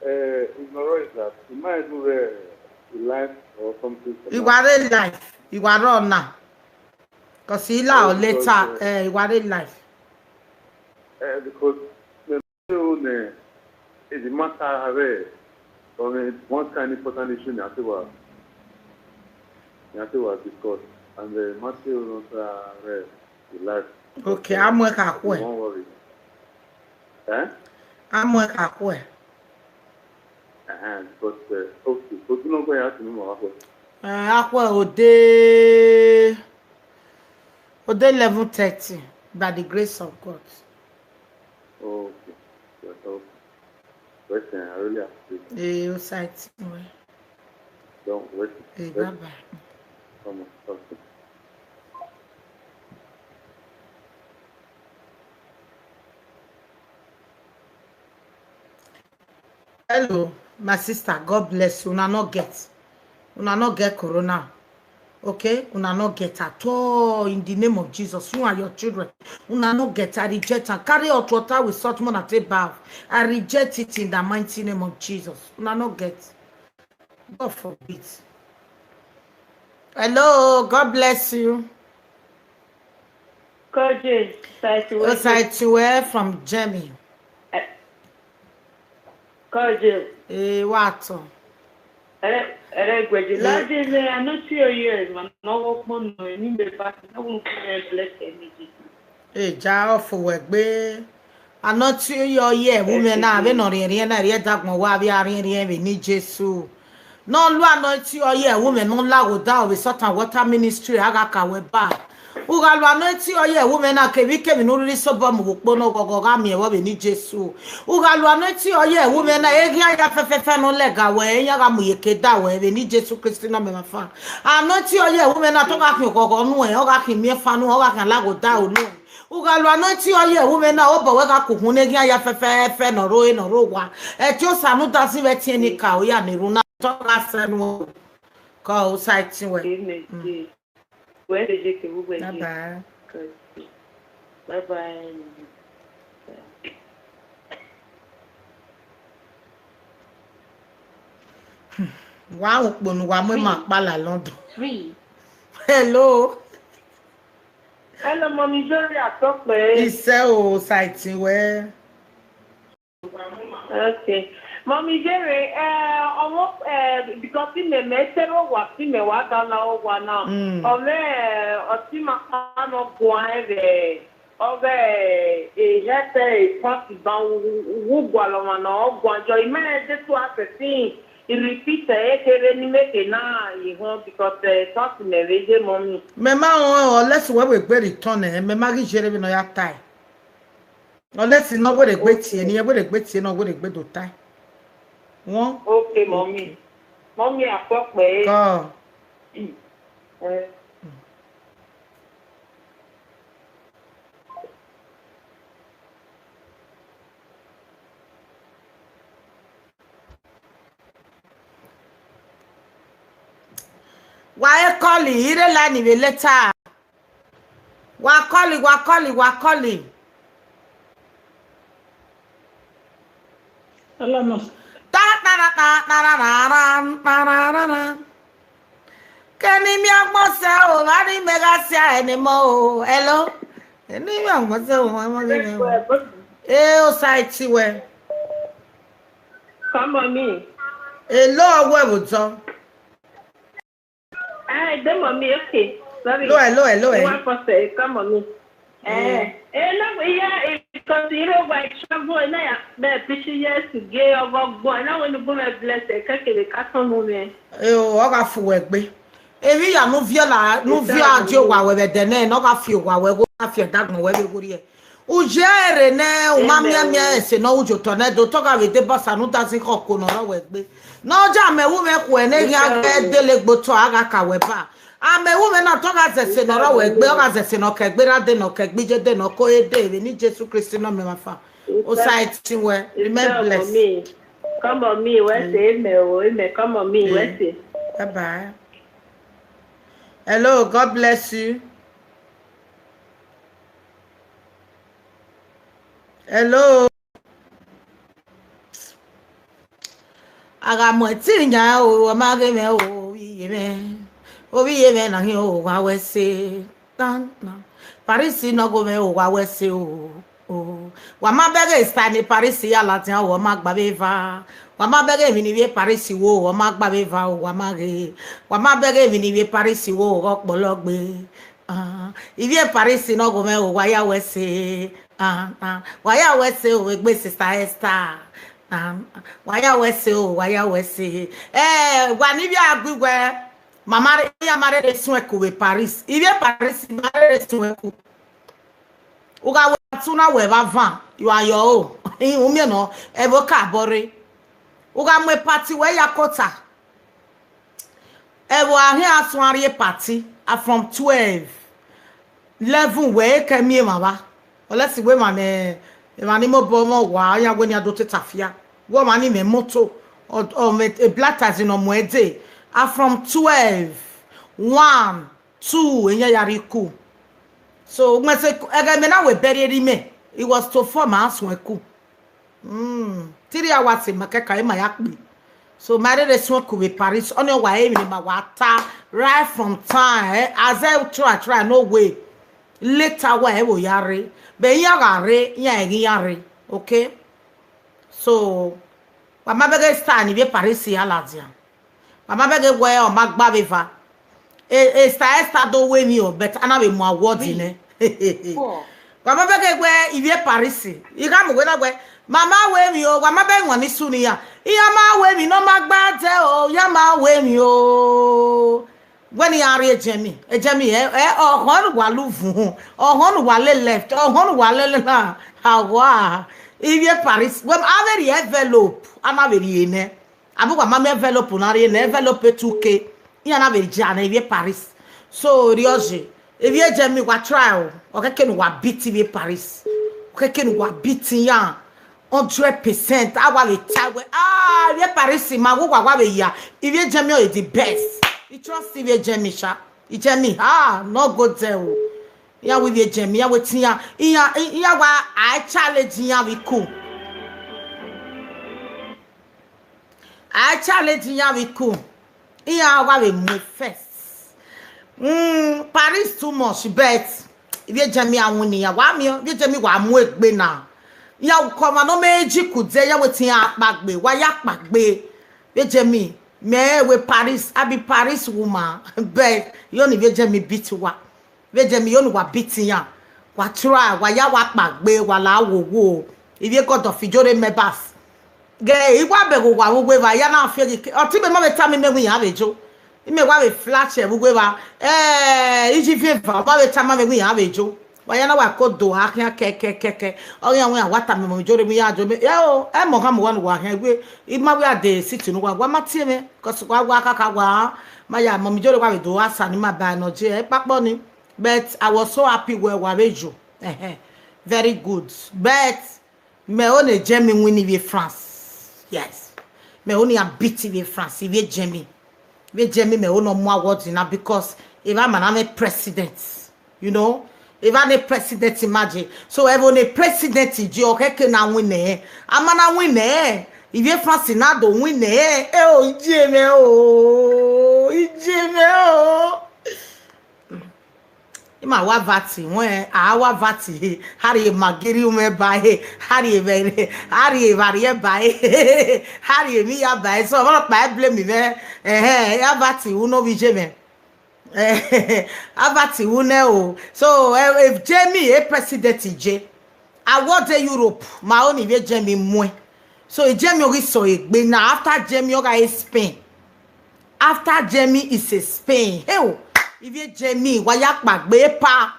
uh, it's not right that you might do the live or something for I now. Wa re live, I wa re ọna. Because I la Oh, ọ because, later, uh, eh, I wa re live. Uh, because the, the matter have a, I mean, one kind of important issue in Atiwa, in Atiwa discuss, and the matter not uh, the live. Okay, But, uh, a mu ẹre kha khuẹ. Don't worry. Eh? A mu ẹre kha khuẹ. Uh-huh. But uh, okay, but you know where I have to move. Eh, a khuẹ ode, ode eleven thirty, by the grace of God. Okay. Yes, okay. Well, I really appreciate it. Eh, Osaiti wẹ. Don't wait. Eh, wait. Bye bye. Come on, come on. Hello, my sister. God bless you. Una no get. Una no get corona. Okay? Una no get at all in the name of Jesus. You and your children. Una no get. I reject and carry hot water with salt water take bath. I reject it in the mighty name of Jesus. Una no get. God forbid. Hello, God bless you. Kọje, Saituwe. Saituwe from Germany. Eh, Kọje. Eh, wa tọ. Ere, ere gweje. Eh. Lade ne anọ tie oye, ma nọ wo kpọn nọ, ni me ba, na wo kpọn bless me, Jesus. Eh, ja ọfo wẹ gbe. Anọ tie oye ẹvbo mwẹ na, vbene ọ rhiẹnrhiẹn na, rhie dagbọn wa vbe a rhiẹnrhiẹn vbe ni Jesu. Ne ọ lua anọ tie oye ẹvbo mwẹ ne ọ la gho da vbe Salt and Water Ministry, a gha ka wẹ ba. U gha lua anọ tie oye ẹvbo mwẹ na, kevbe ikevbe ne u rhirhi sobọ mu vbe ukpo ne ọghọghọ gha miẹn vbe ni Jesu. U gha lua anọ tie oye ẹvbo mwẹ na, eghian ya fẹfẹfẹ ne ọ lẹga wẹ, iran gha mu iyeke da wẹ vbe ni Jesu Kristi ne ọ mẹ mwa fan. Anọ tie oye ẹvbo mwẹ na, te ọ gha khian oghọghọ nuẹn, ọ gha khian imiẹnfan nuẹn, ọ gha khian la gho da unu. U gha lua anọ tie oye ẹvbo mwẹ na, obọ wẹ gha kukhun ne eghian ya fẹfẹfẹ ne ọ rre ne ọ rre owa. Ẹtin Osa ne u da zin vbe ẹtin enikaro ya ne erhunmwu na, te ọ gha sẹ nuẹn. Kọ Osaiti wẹ. Amen. Mm. Wẹ de je kevbe uwẹ Bye ye. Bye. Bye bye. Wa ukpo ne uwa mu ima kpala London. Free. Hello. Hello, Mommy Jory, atọkpẹ. Isẹ o, Saiti wẹ. Okay. Mommy Jory, eh, ọmọ, eh, because imẹ mẹ sẹ vbe owa, imẹ wa gha la owa na. Mm. Ọ mwẹ, eh, ọtẹn ima kpa nọ guan vbe, ọ ghẹ, eh, health, eh, possible, u, u, u gualọ ọmwa na, ọ guan jọ, imẹ de tu asẹ sin, I repeat, eh, kevbe ni mẹ ke na, I họn, because, eh, thought mẹ vbe ye, Mommy. Mẹ ma họn, unless wẹ vbe egbe return, eh, mẹ ma ghi jere vbene ọ ya tae. Unless ne ọ were egbe tie, ne irẹn were egbe tie, ne ọ were egbe do tae. Won? Okay, Mommy. Mommy, atọkpẹ. Kọ. Eh. Wa e call, I rre line vbe later. Wa call, wa call, wa call. Hello, ma. Ta, ta, ra, ta, ta, ra, ra, ra, ta, ra, ra, ra. Kẹ ne I miẹn agbọn sẹ o, gha ne imẹ gha sia ẹre ne emọ o. Hello. Kẹ ne I miẹn agbọn sẹ o, ma, ma, ma, ma. Eh, Osaiti wẹ. Come on, me. Hello, wẹ vbo dọ? Ah, the Mommy, okay. Sorry. Hello, hello, hello, eh. One person, come on, me. Eh, eh, no, yeah, eh, because you know why trouble, and I, the picture years to gay or go, and I want to go and bless the cake, the carton woman. Eh, oh, ọ gha fu wẹ gbe. Emwi ya ne u viọ la, ne u viọ a die owa wẹ vbe ẹdẹ nẹ, ne ọ gha fi owa wẹ, ọ gha fi ẹdagbọn wẹ vbe gho rrie. U ye rre nẹ, u ma miẹn miẹn ẹse ne ọ ru ye otọ nẹ, do otọ gha vbe deba Osa ne u da zin khẹ ọko ne ọ rrọọ wẹ gbe. Ne ọ ya amẹ wu mwẹ khuẹ ne eghian ghẹ dele gbe otọ, a gha ka wẹ ba. Amẹ wu mwẹ na, te ọ gha zẹ ẹse ne ọ rrọọ wẹ gbe, ọ gha zẹ ẹse ne ọ kẹ gbe ra de, ne ọ kẹ gbe iye de, ne ọ ko e de, vbe ni Jesu Kristi ne ọ mẹ mwa fan. Osaiti wẹ, remain blessed. Come on me, wẹ sẹ, amen o, amen. Come on me, wẹ sẹ. Bye bye. Hello, God bless you. Hello. A gha mu ẹtin yan o, ọ ma ghe mwẹ o, ovbi iye mwẹ. Ovbi iye mwẹ na hin o, wa wẹ sẹ. Paris ne ọ ghe mwẹ o, wa wẹ sẹ o. O, wa ma bẹghe style ni Paris ya ladian o, ọ ma gba vbe eva. Wa ma bẹghe emwi ne ivie Paris wo, ọ ma gba vbe eva o, wa ma ghe. Wa ma bẹghe emwi ne ivie Paris wo, ọ kpọlọ gbe. Ah, ivie Paris ne ọ ghe mwẹ o, wa ya wẹ sẹ. Ah, ah, wa ya wẹ sẹ o, egbe sister Esther. Ah, wa ya wẹ sẹ o, wa ya wẹ sẹ. Eh, wa ni vbe a gui wẹ, mama re, iran ma rere suẹn ku vbe Paris. Ivie Paris ma rere suẹn ku. U gha wẹ atu na wẹ vbe avan, you are your own. Umiẹn nọ, ẹvbo ka bọ rre. U gha mu party wẹ ya kota. Ẹvbo a khian suẹn rrie party, a from twelve, eleven wẹ e kẹ miẹn emwa vba. Unless wẹ emwa ne, emwa ni mobọ mwẹ owa, iran wẹ ne iran do te tafia. Wẹ ọmwa ni mwẹ moto, ọ, ọ mwẹ black taxi ne ọ mu ẹn dee. A from twelve, one, two, iran ya rrie ku. So, ugbẹn sẹ, ẹghẹ mẹ na wẹ bẹrriẹ erha imẹ, it was to four ma suẹn ku. Mm, three hours ma kẹka, ima ya kpe. So, ma rere suẹn ku vbe Paris, ọnii ọ wa emwi ne ima wa ta, right from time, eh, a zẹ try, try, no way. Later wa ẹvbo ya rre, but iran gha rre, iran ẹghẹ iran rre, okay? So, wa ma bẹghe style ni vbe Paris ya ladian. Wa ma bẹghe wẹ ọ ma gba vbe eva. E, Esther, Esther do wẹ emwi o, but a na vbe mu award nẹ. Wa ma bẹghe wẹ ivie Paris, I gha mu wẹ na wẹ, ma ma wẹ emwi o, wa ma bẹghe wan ni sunu iran. Iran ma wẹ emwi ne ọ ma gba dẹ o, iran ma wẹ emwi o. Wẹ ne iran rrie Germany, Germany, ẹ, ẹ, ọhọn ne uwa love, ọhọn ne uwa le left, ọhọn ne uwa le le na, awa, ivie Paris, wẹ a vbe rhie envelope, a na vbe rhie nẹ. Avbe uwa ma miẹn envelope na rhie nẹ, envelope two K, iran na vbe ja nẹ ivie Paris. So, erriọ ye, ivie Germany wa try o, ọ khẹke ne uwa beat ivie Paris, ọ khẹke ne uwa beat iran. Hundred percent, a wa vbe ta wẹ, ah, ivie Paris ma wẹ uwa wa vbe ya, ivie Germany ọre the best. I trust ivie Germany sha, ivie Germany, ah, no go there o. Iran wẹ ivie Germany, iran wẹ te iran, iran, iran wa, a challenge iran vbe ku. A challenge iran vbe ku. Iran wa vbe mu first. Mm, Paris too much, but ivie Germany a winna iran. Wa miẹn, ivie Germany wa mu egbe na. Iran kọ ọmwa ne ọ ma ji ku dẹ, iran wẹ te iran kpa gbe, wa ya kpa gbe. Ivie Germany, mẹ wẹ Paris, I be Paris woman, but you know ivie Germany beat wa. Vbe Germany, you know wa beat iran. Wa try, wa ya wa kpa gbe, wa la wo wo. Ivie God of Ijore members. Ghe, I wa bẹghe uwa vbe uwu eva, ya na feel like, ọtẹn mẹ ma vbe tama imẹ wẹ iran vbe jo. Imẹ wa vbe flash ẹvbo uwu eva. Eh, iji vieva, ọ ma vbe tama mwẹ wẹ iran vbe jo. Wa ya na wa ko do a khian kẹ, kẹ, kẹ, kẹ. Ọ ghi iran wẹ iran wa tama mẹ Ijore wẹ iran jo. Mẹ, ẹ o, ẹ mọ gha mu wa ne uwa khian wẹ, I ma wẹ a de city ne uwa, wa ma tie mwẹ, 'cause wa, wa kaka wa, ma ya mọ Ijore wa vbe do a sa ni ma ba nọ je, ẹ kpakpọ ni. But I was so happy wẹ wa vbe yo. Ẹhẹn. Very good. But mẹ ho ne Germany win ivie France. Yes. Mẹ ho ne iran beat ivie France, ivie Germany. Ivie Germany mẹ ho ne ọ mu award na because evba ma na mwẹ president. You know? Evba ne president ma je. So ẹvbo ne president je, ọ khẹke na win nẹ. A ma na win nẹ. Ivie France na do win nẹ. E o, ije mwẹ o. Ije mwẹ o. Ima wa vati wẹn, a wa vati he, a rhie maggi rhie umwẹ ba he, a rhie vbe, a rhie evba rhie ba he, a rhie emwi ya ba he, so ọmwa ọkpa e blame mwẹ, ẹhẹn, a vati ru ne ovbi iye mwẹ. A vati ru nẹ o. So, eh, eh, Germany, e president je. Award Europe, ma ho ne ivie Germany muẹn. So, Germany ọ ghi sẹ egbe na, after Germany, ọ gha re Spain. After Germany is a Spain. Heo, ivie Germany, wa ya kpa gbe epa.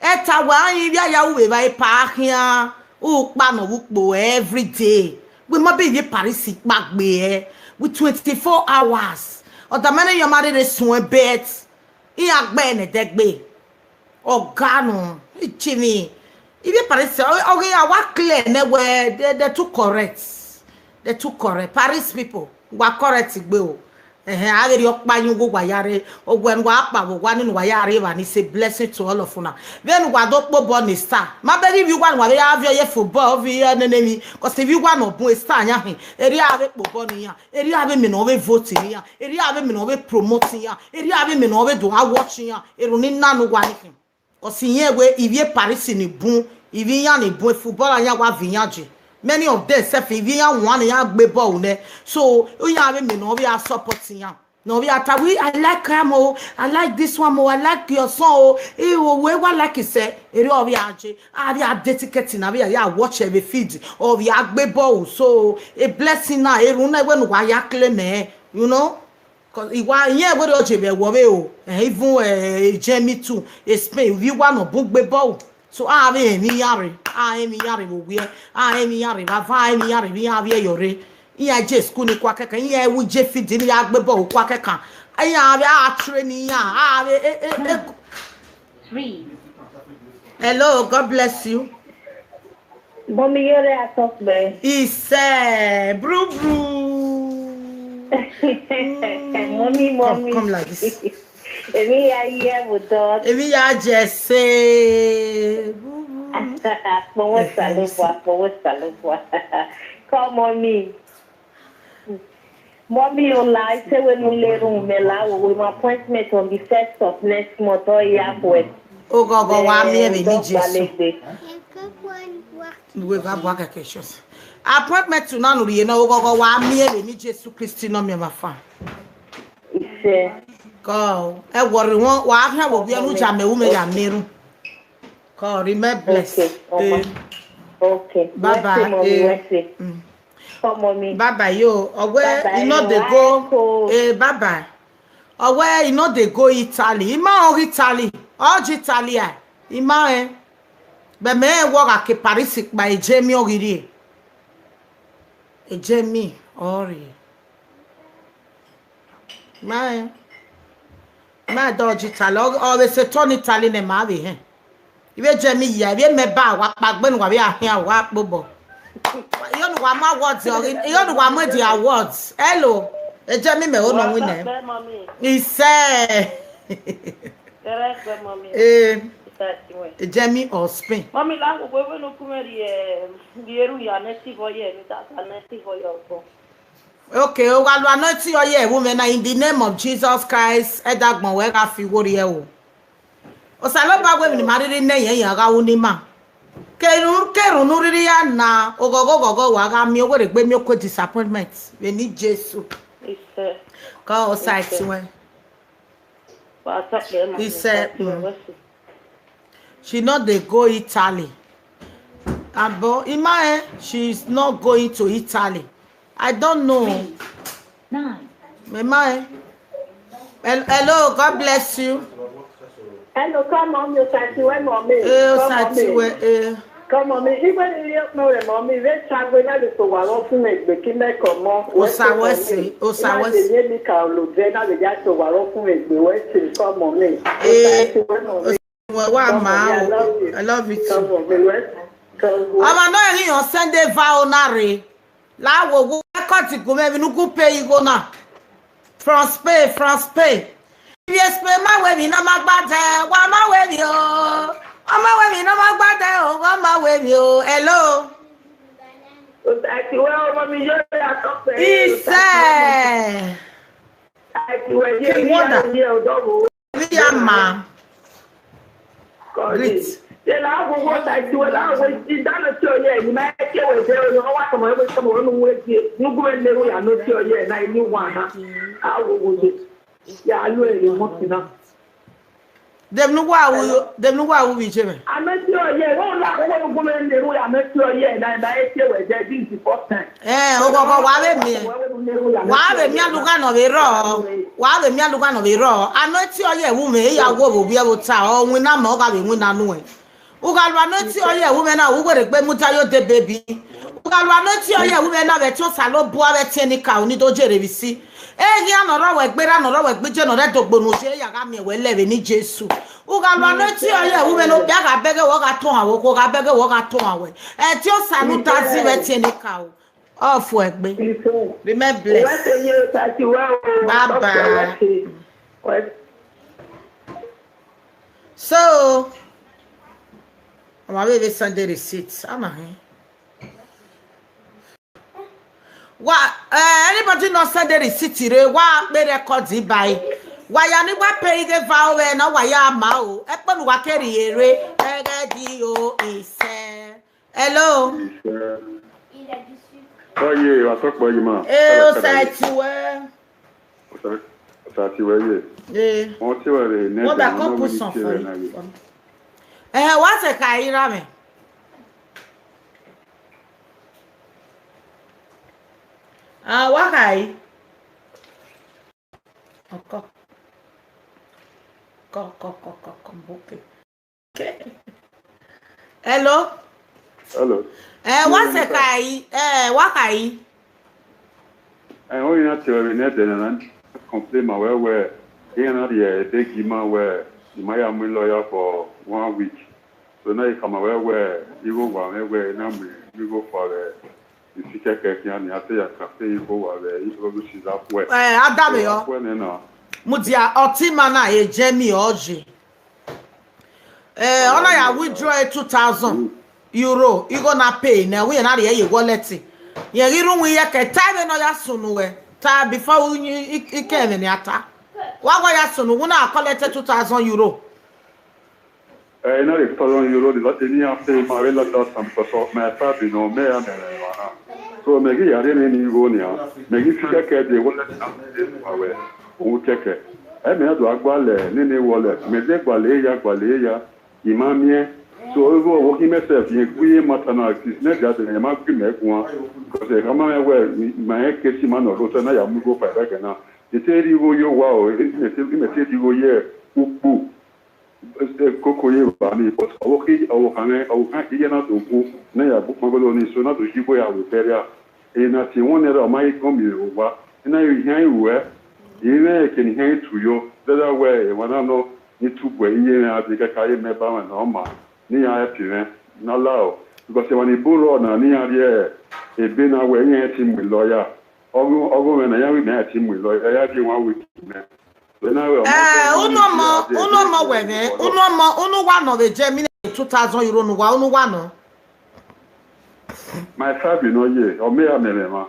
Ẹta wa yin ivie a ya ru vbe evba epa khian. U kpa nọ vbe ukpo every day. Wẹ ma bẹghe ivie Paris kpa gbe ẹ. With twenty-four hours. Ọ da ma ne iran ma rherhe suẹn bet. Iran gbe nẹ ẹdẹgbe. Ọ ga nọ, ichivin. Ivie Paris, ọ, ọ ghi a wa clear nẹ wẹ, they, they too correct. They too correct. Paris people, wa correct gbe o. Ẹhẹn, a ghe rhie ọkpa yin uwu wa ya rre, owẹ ne uwa kpa vbe owa ni ne uwa ya rre evba ni, is a blessing to all of una. Vbene uwa do kpobọ ne star, ma bẹghe ivbi uwa ne uwa vbe ya viọ ye football, ọ viọ nene emwi, cause ivbi uwa ne ọ bun star yan hin, erriọ a vbe kpobọ ne iran, erriọ a vbe mẹ ne ọ vbe vote ne iran, erriọ a vbe mẹ ne ọ vbe promote iran, erriọ a vbe mẹ ne ọ vbe do a watch iran, erhunmwu ni na ne uwa ni khin. Cause irẹn wẹẹ ivbi Paris ni bun, ivbi iran ni bun, footballer iran wa viọ iran je. Many of them sef, ivbi iran wan ne iran gbe ball nẹ. So, iran vbe mẹ ne ọ vbe a support iran. Ne ọ vbe a ta wẹẹ, "I like am o, I like this one o, I like your song o, e o, wẹ wa like sẹ." Erriọ ọ vbe a je, a vbe a de ticket na, a vbe a ya watch vbe field, ọ vbe a gbe ball. So, a blessing na, erhunmwu na wẹ ne uwa ya claim ẹ, you know. Cause iwa irẹn wẹrẹ ọ je vbe ẹvbo vbe o, eh, even, eh, Germany too, eh, Spain, ivbi uwa ne ọ bun gbe ball. So, a vbe rẹn emwi iran rre, a rẹn emwi iran rre vbe owiẹ, a rẹn emwi iran rre vbe avan, a rẹn emwi iran rre vbe iran vbiẹ yọ rre. Iran je school ni kua kẹkan, iran wu je field ni ya gbe ball kua kẹkan. Iran vbe a train iran, a vbe, eh, eh, eh. Hello, God bless you. Mọmi, yọrẹ atọkpẹ. Isẹ, bru bru. Mọmi, come, mọmi. Come like this. Emwi ya ye vbe odọ. Emwi ya jẹ ẹse. Bru bru. Akpọnmwẹ Osanobua, akpọnmwẹ Osanobua. Come, mọmi. Mọmi, ọ la, I te wẹ ne u lerre mẹ la, wẹ wẹ appointment on the first of next month, ọ ya khuẹ. Oghọghọ wa miẹn vbe ni Jesu. Uwe va bua kẹkẹ church. Appointment na ne u rhie na, oghọghọ wa miẹn vbe ni Jesu Kristi ne ọ miẹn vbe afa. Isẹ. Kọ, ẹ wọrọ wọn, wa khian vbe owiẹ ne u ja mẹ, u mẹ ya miẹn erhunmwu. Kọ, remain blessed. Okay, ọma. Eh. Okay. Bye bye. Wẹ se, mọmi, eh, wẹ se. Mm. Kọ, mọmi. Bye bye yo. Ọ wẹ, bye bye, you know, they go. Eh, bye bye. Ọ wẹ, you know, they go Italy. I ma ọ ghe Italy. Ọ je Italy a. I ma rẹn. Bẹ mẹ rẹn wẹ ọ gha ke Paris kpa, Jamie ọ ghi rrie. Jamie ọ rrie. Ma rẹn. Ma rẹn, ọ je Italy. Ọ, ọ vbe sẹ etọ ne Italy nẹ, ma vbe hẹn. Ivbi Jamie ya, ivbi mẹ ba wa kpa gbe ne uwa vbe a khian wa kpobọ. Iyo ne uwa mu awards, iyo ne uwa mu the awards. Hello. Jamie mẹ ho nọ winna. Isẹ. Ẹrẹgbẹ, mọmi. Eh, Jamie or Spain. Mọmi, la wo we no ku me ri, eh, ri eru ya ne ti vo ye, mi ta ta ne ti vo ye ọgbọ. Okay, o gha lu anointing oil ye ẹvbo mwẹ na, in the name of Jesus Christ, ẹdagbọn wẹ gha fi igho rrie o. Osanobua wẹ emwi ne ima rhirhi nẹ yẹn, iran gha ru ne ima. Kerhunmwu, kerhunmwu ne u rhirhi ya na, oghọghọ, oghọghọ wa gha miẹn, u wẹ rhe gbe miẹn oko disappointment vbe ni Jesu. Isẹ. Kọ, Osa, isẹ, ẹtin wẹ. Wa tọ kpẹ ma. Isẹ, mm. She no dey go Italy. Abo, ima, eh, she is not going to Italy. I don't know. Mẹ ma, eh. Hel-, hello, God bless you. Hello, come on, you can see where mommy. Eh, Osa, ẹtin wẹ, eh. Come on, me. Even if you know the mommy, they try to let it to our own make the come on. Osa, wẹ se, Osa, wẹ se. They make our look, then they just to our own make the way to come on me. Eh, Osa, ẹtin wẹ mommy. Well, why, ma? I love you. I love you too. Come on, we went. Come on. Ọmọ náà rí ọ̀sán dé va ọ̀nà rè. Láwo wo record gùn mẹ́rin nínú gùn pé igho náà. From Spain, from Spain. Ibi Spain, má wẹ̀ mí náà, má gbàdẹ, wà má wẹ̀ mí o. Ọmọ wẹ̀ mí náà, má gbàdẹ o, wọ́n má wẹ̀ mí o. Hello. Àti wẹ́ ọmọ mi yóò yà tọ́ pé. Ìṣe. Àti wẹ́ yé King mi Wonder. Yà yé ọ̀dọ́ wo. Ria ma. Greet. Ye la wo wo ta ti we la wo ti da no ti oye ni ma ke we de o wa ko mo we ko mo nu we ti nu gu we le wo ya no ti oye na ni wa ha. A wo wo de. Ya lo e mo ti na. Dem nu wa wu, dem nu wa wu bi je me. A me ti oye wo la wo nu gu we le wo ya me ti oye na ma e ke we de this is the first time. Eh, oghọghọ wa vbe miẹn. Wa vbe miẹn alugha nọ vbe rrọọ. Wa vbe miẹn alugha nọ vbe rrọọ. Anointing oil ẹvbo mwẹ, I ya wo vbe ovbi ẹvbo ta, ọ winna mẹ, ọ gha vbe winna nuẹn. U gha lu anointing oil ẹvbo mwẹ na, u wẹ rhe gbe mudia yo de baby. U gha lu anointing oil ẹvbo mwẹ na, vbe ẹtin Osanobua, vbe ẹtin enikaro ni do jere vbe isi. Eghian nọ rrọọ wẹ gbe, erha nọ rrọọ wẹ gbe, iye nọ rre dogbo ne u ye, ya gha miẹn wẹ lẹ vbe ni Jesu. U gha lu anointing oil ẹvbo mwẹ na, okpia gha bẹghe wẹ, ọ gha tọn wan wẹ, okhuo gha bẹghe wẹ, ọ gha tọn wan wẹ. Ẹtin Osa ne u da zẹ vbe ẹtin enikaro. Ọ fu ẹgbe. Remain blessed. Bye bye. So, ọmọ vbe vbe send the receipt. Ama hẹn. Wa, eh, anybody not send the receipt re, wa kpe record by. Wa ya ni wa pay ighe va o, eh, na wa ya ma o. Ẹkpọ nu wa keri ere, ẹgẹ di o, isẹ. Hello. Oye, wa tọkpọ yi ma. Eh, o sa ti wẹ. O sa ti wẹ ye. Eh. Wọn ti wẹ re ne. What I come put some for you. Eh, wa se ka ira me. Ah, wa kai. Ọkọ. Kọ, kọ, kọ, kọ, kọ, okay. Okay. Hello? Hello. Eh, wa se kai, eh, wa kai. Eh, ọ na te ọre ne ẹdẹ na complain ma wẹ wẹ, iran na rhie ebe gi ma wẹ, I ma ya mu lawyer for one week. So na I khama wẹ wẹ, igho wa mwẹ wẹ, I na mu igho fua vbe ifi kẹkẹ khian ni, a te ya ka pe igho wa vbe igho vbe si za khuẹ. Eh, a da vbe yọ. Khuẹ nẹ na. Mudia, ọtẹn ima na, e jẹ mi ọ je. Eh, ọ na ya withdraw two thousand euro, igho na pay nẹ, wẹ na rhie ye wallet. Yẹn ghi rhunmwuda iyẹkẹ, ta ẹmwẹ ne ọ ya sunu wẹ, ta before u, i, i, i ke ẹmwẹ ne a ta. Wa wa ya sunu, wẹ na collect two thousand euro. Eh, I na rhie two thousand euro, the lot, eni a pay ma vbe lot of time because of my family, no, me, I am a man. So, mẹ ghi ya rhie emwi ni igho nian, mẹ ghi fi kẹkẹ de wallet na, ma wẹ, u kẹkẹ. Ẹ mẹ do a gualẹ nene wallet, mẹ de gualẹ ya, gualẹ ya, I ma miẹn. So, even working myself, yẹn gui ye matter na, it is not that I ma gui mẹ guan. Because, eh, ama mẹ wẹ, ma yẹn kesi ma nọ rotọ na ya mu igho fa ẹrẹgẹ na. I te rhie igho ye owa o, I te, I te rhie igho ye ukpu. Koko ye evba ni, but ọvbokhan, ọvbokhan mwẹ, ọvbokhan iye na do gu, ne ya gbe ukpọn golo ni, so na do yi igho ya ru burial. Ena tie wọn nẹ ra, ọ ma ghi gọn miẹn vbe owa. Ena i hian i ruẹ, I mwẹ eke ne I hian i tu yo, dada wẹ emwa na nọ ni tu bu iye mwẹ a dee kẹka ye mẹ ba mwẹ ne ọ ma, ne iran help mwẹ, ne a la o. Because emwa ni bu rrọọ na, ne iran rhie ebe na wẹ iran i ti mu lawyer. Ọghe, ọghe mwẹ na, iran wẹ imẹ i ti mu lawyer, ya gie one week mẹ. Eh, unu ọmọ, unu ọmọ wẹ mwẹ, unu ọmọ, unu wa nọ vbe Germany two thousand euro ne uwa, unu wa nọ. My five nọ ye, ọ mẹ ya mẹ mwẹ ma.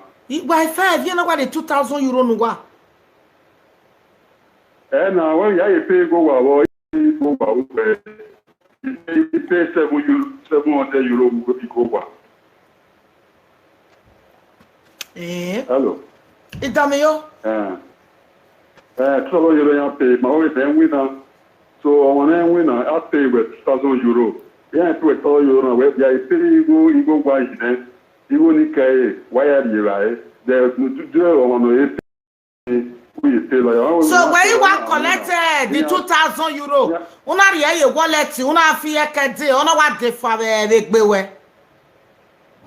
Wa five, ye na wa de two thousand euro ne uwa. Eh, na, wẹ ya ye pay igho wa vbọ, igho wa vbọ, eh, I pay seven euro, seven hundred euro igho wa. Eh. Hello. Idamiyo. Eh. Eh, two thousand euro ya pay, ma o de winner. So, ọmwa ne winner, a pay wẹ two thousand euro. Ya pay wẹ two thousand euro na, wẹ ya pay igho, igho wa yi nẹ. Igho ni kẹe, wa ya rhie evbare. Then, do, do, ọmwa nọ ye pay. So, wẹ I wa collect, eh, the two thousand euro, una rhie ye wallet, una fi ẹkẹ dee, ọ na wa de fua vbe, vbe egbe wẹ.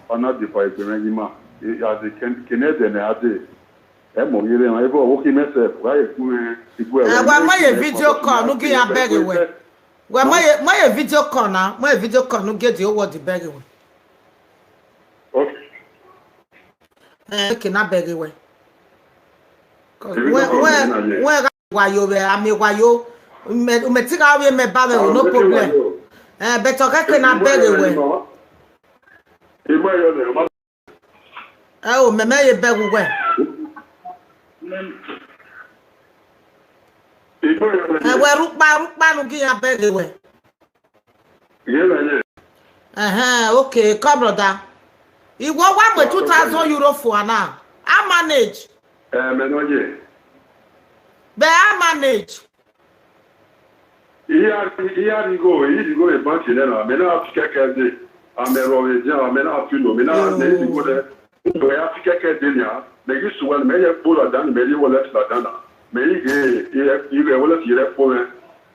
Ọ na de fua egbe mwẹ yi ma, a de kene ẹdẹ ne a dee. Ẹ mọ ghi rre emwa, ebo ọvbokhan mẹ sef, wa ye gu mwẹ, I gu ẹre. Eh, wẹ ma ye video call, nu gie iran bẹghe wẹ. Wẹ ma ye, ma ye video call na, ma ye video call, nu gie the whole world bẹghe wẹ. Okay. Eh, eke na bẹghe wẹ. 'Cause wẹ, wẹ, wẹ gha wa yo vbe, a miẹn wa yo. Mẹ, mẹ ti gha vbe mẹ ba vbe o, no problem. Eh, but ọ khẹke na bẹghe wẹ. Ẹ o, mẹ, mẹ ye bẹghe wẹ. Ẹ wẹ rhukpa, rhukpa nu gie iran bẹghe wẹ. Ẹhẹn, okay, come brother. Iwọ wa mu two thousand euro fua na. I manage. Eh, mẹ nọ ye. But I manage. Iya, iya righo, iyi righo e bank nẹ na, mẹ na fi kẹkẹ dee. Amẹ rrọọ vbe dia, mẹ na fi no, mẹ na ne righo nẹ. Mẹ ya fi kẹkẹ dee nia, mẹ ghi sẹ uwa ne mẹ ye kpo ladian, mẹ ye wallet ladian na. Mẹ i ghe, i ghe wallet ye rre ẹkpo mwẹ.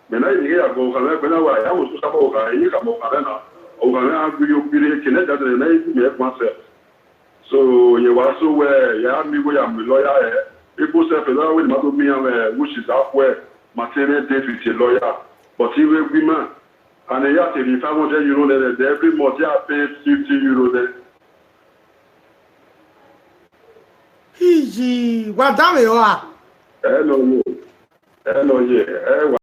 Mẹ na i ghe ya gọ okhan mwẹ, ẹgbẹ na wa, ya mu osa ọkhan, i khama okhan mwẹ na. Okhan mwẹ a gbe yo gbe rre, eke ne da dẹnẹ na i gu mẹ guan sẹ. So, ye wa so wẹ, ya miẹn igho ya mu lawyer ẹre. Igho sẹ fẹ, lawyer wẹ ne ma do miẹn iran mwẹ, which is akhuẹ, ma te mwẹ date with a lawyer. But igho egbe ima, and ya te rhie five hundred euro nẹ, then every month ya pay fifty euro nẹ. Yi, wa danmwehọ a? Ẹ nọ ye, ẹ nọ ye, ẹ wa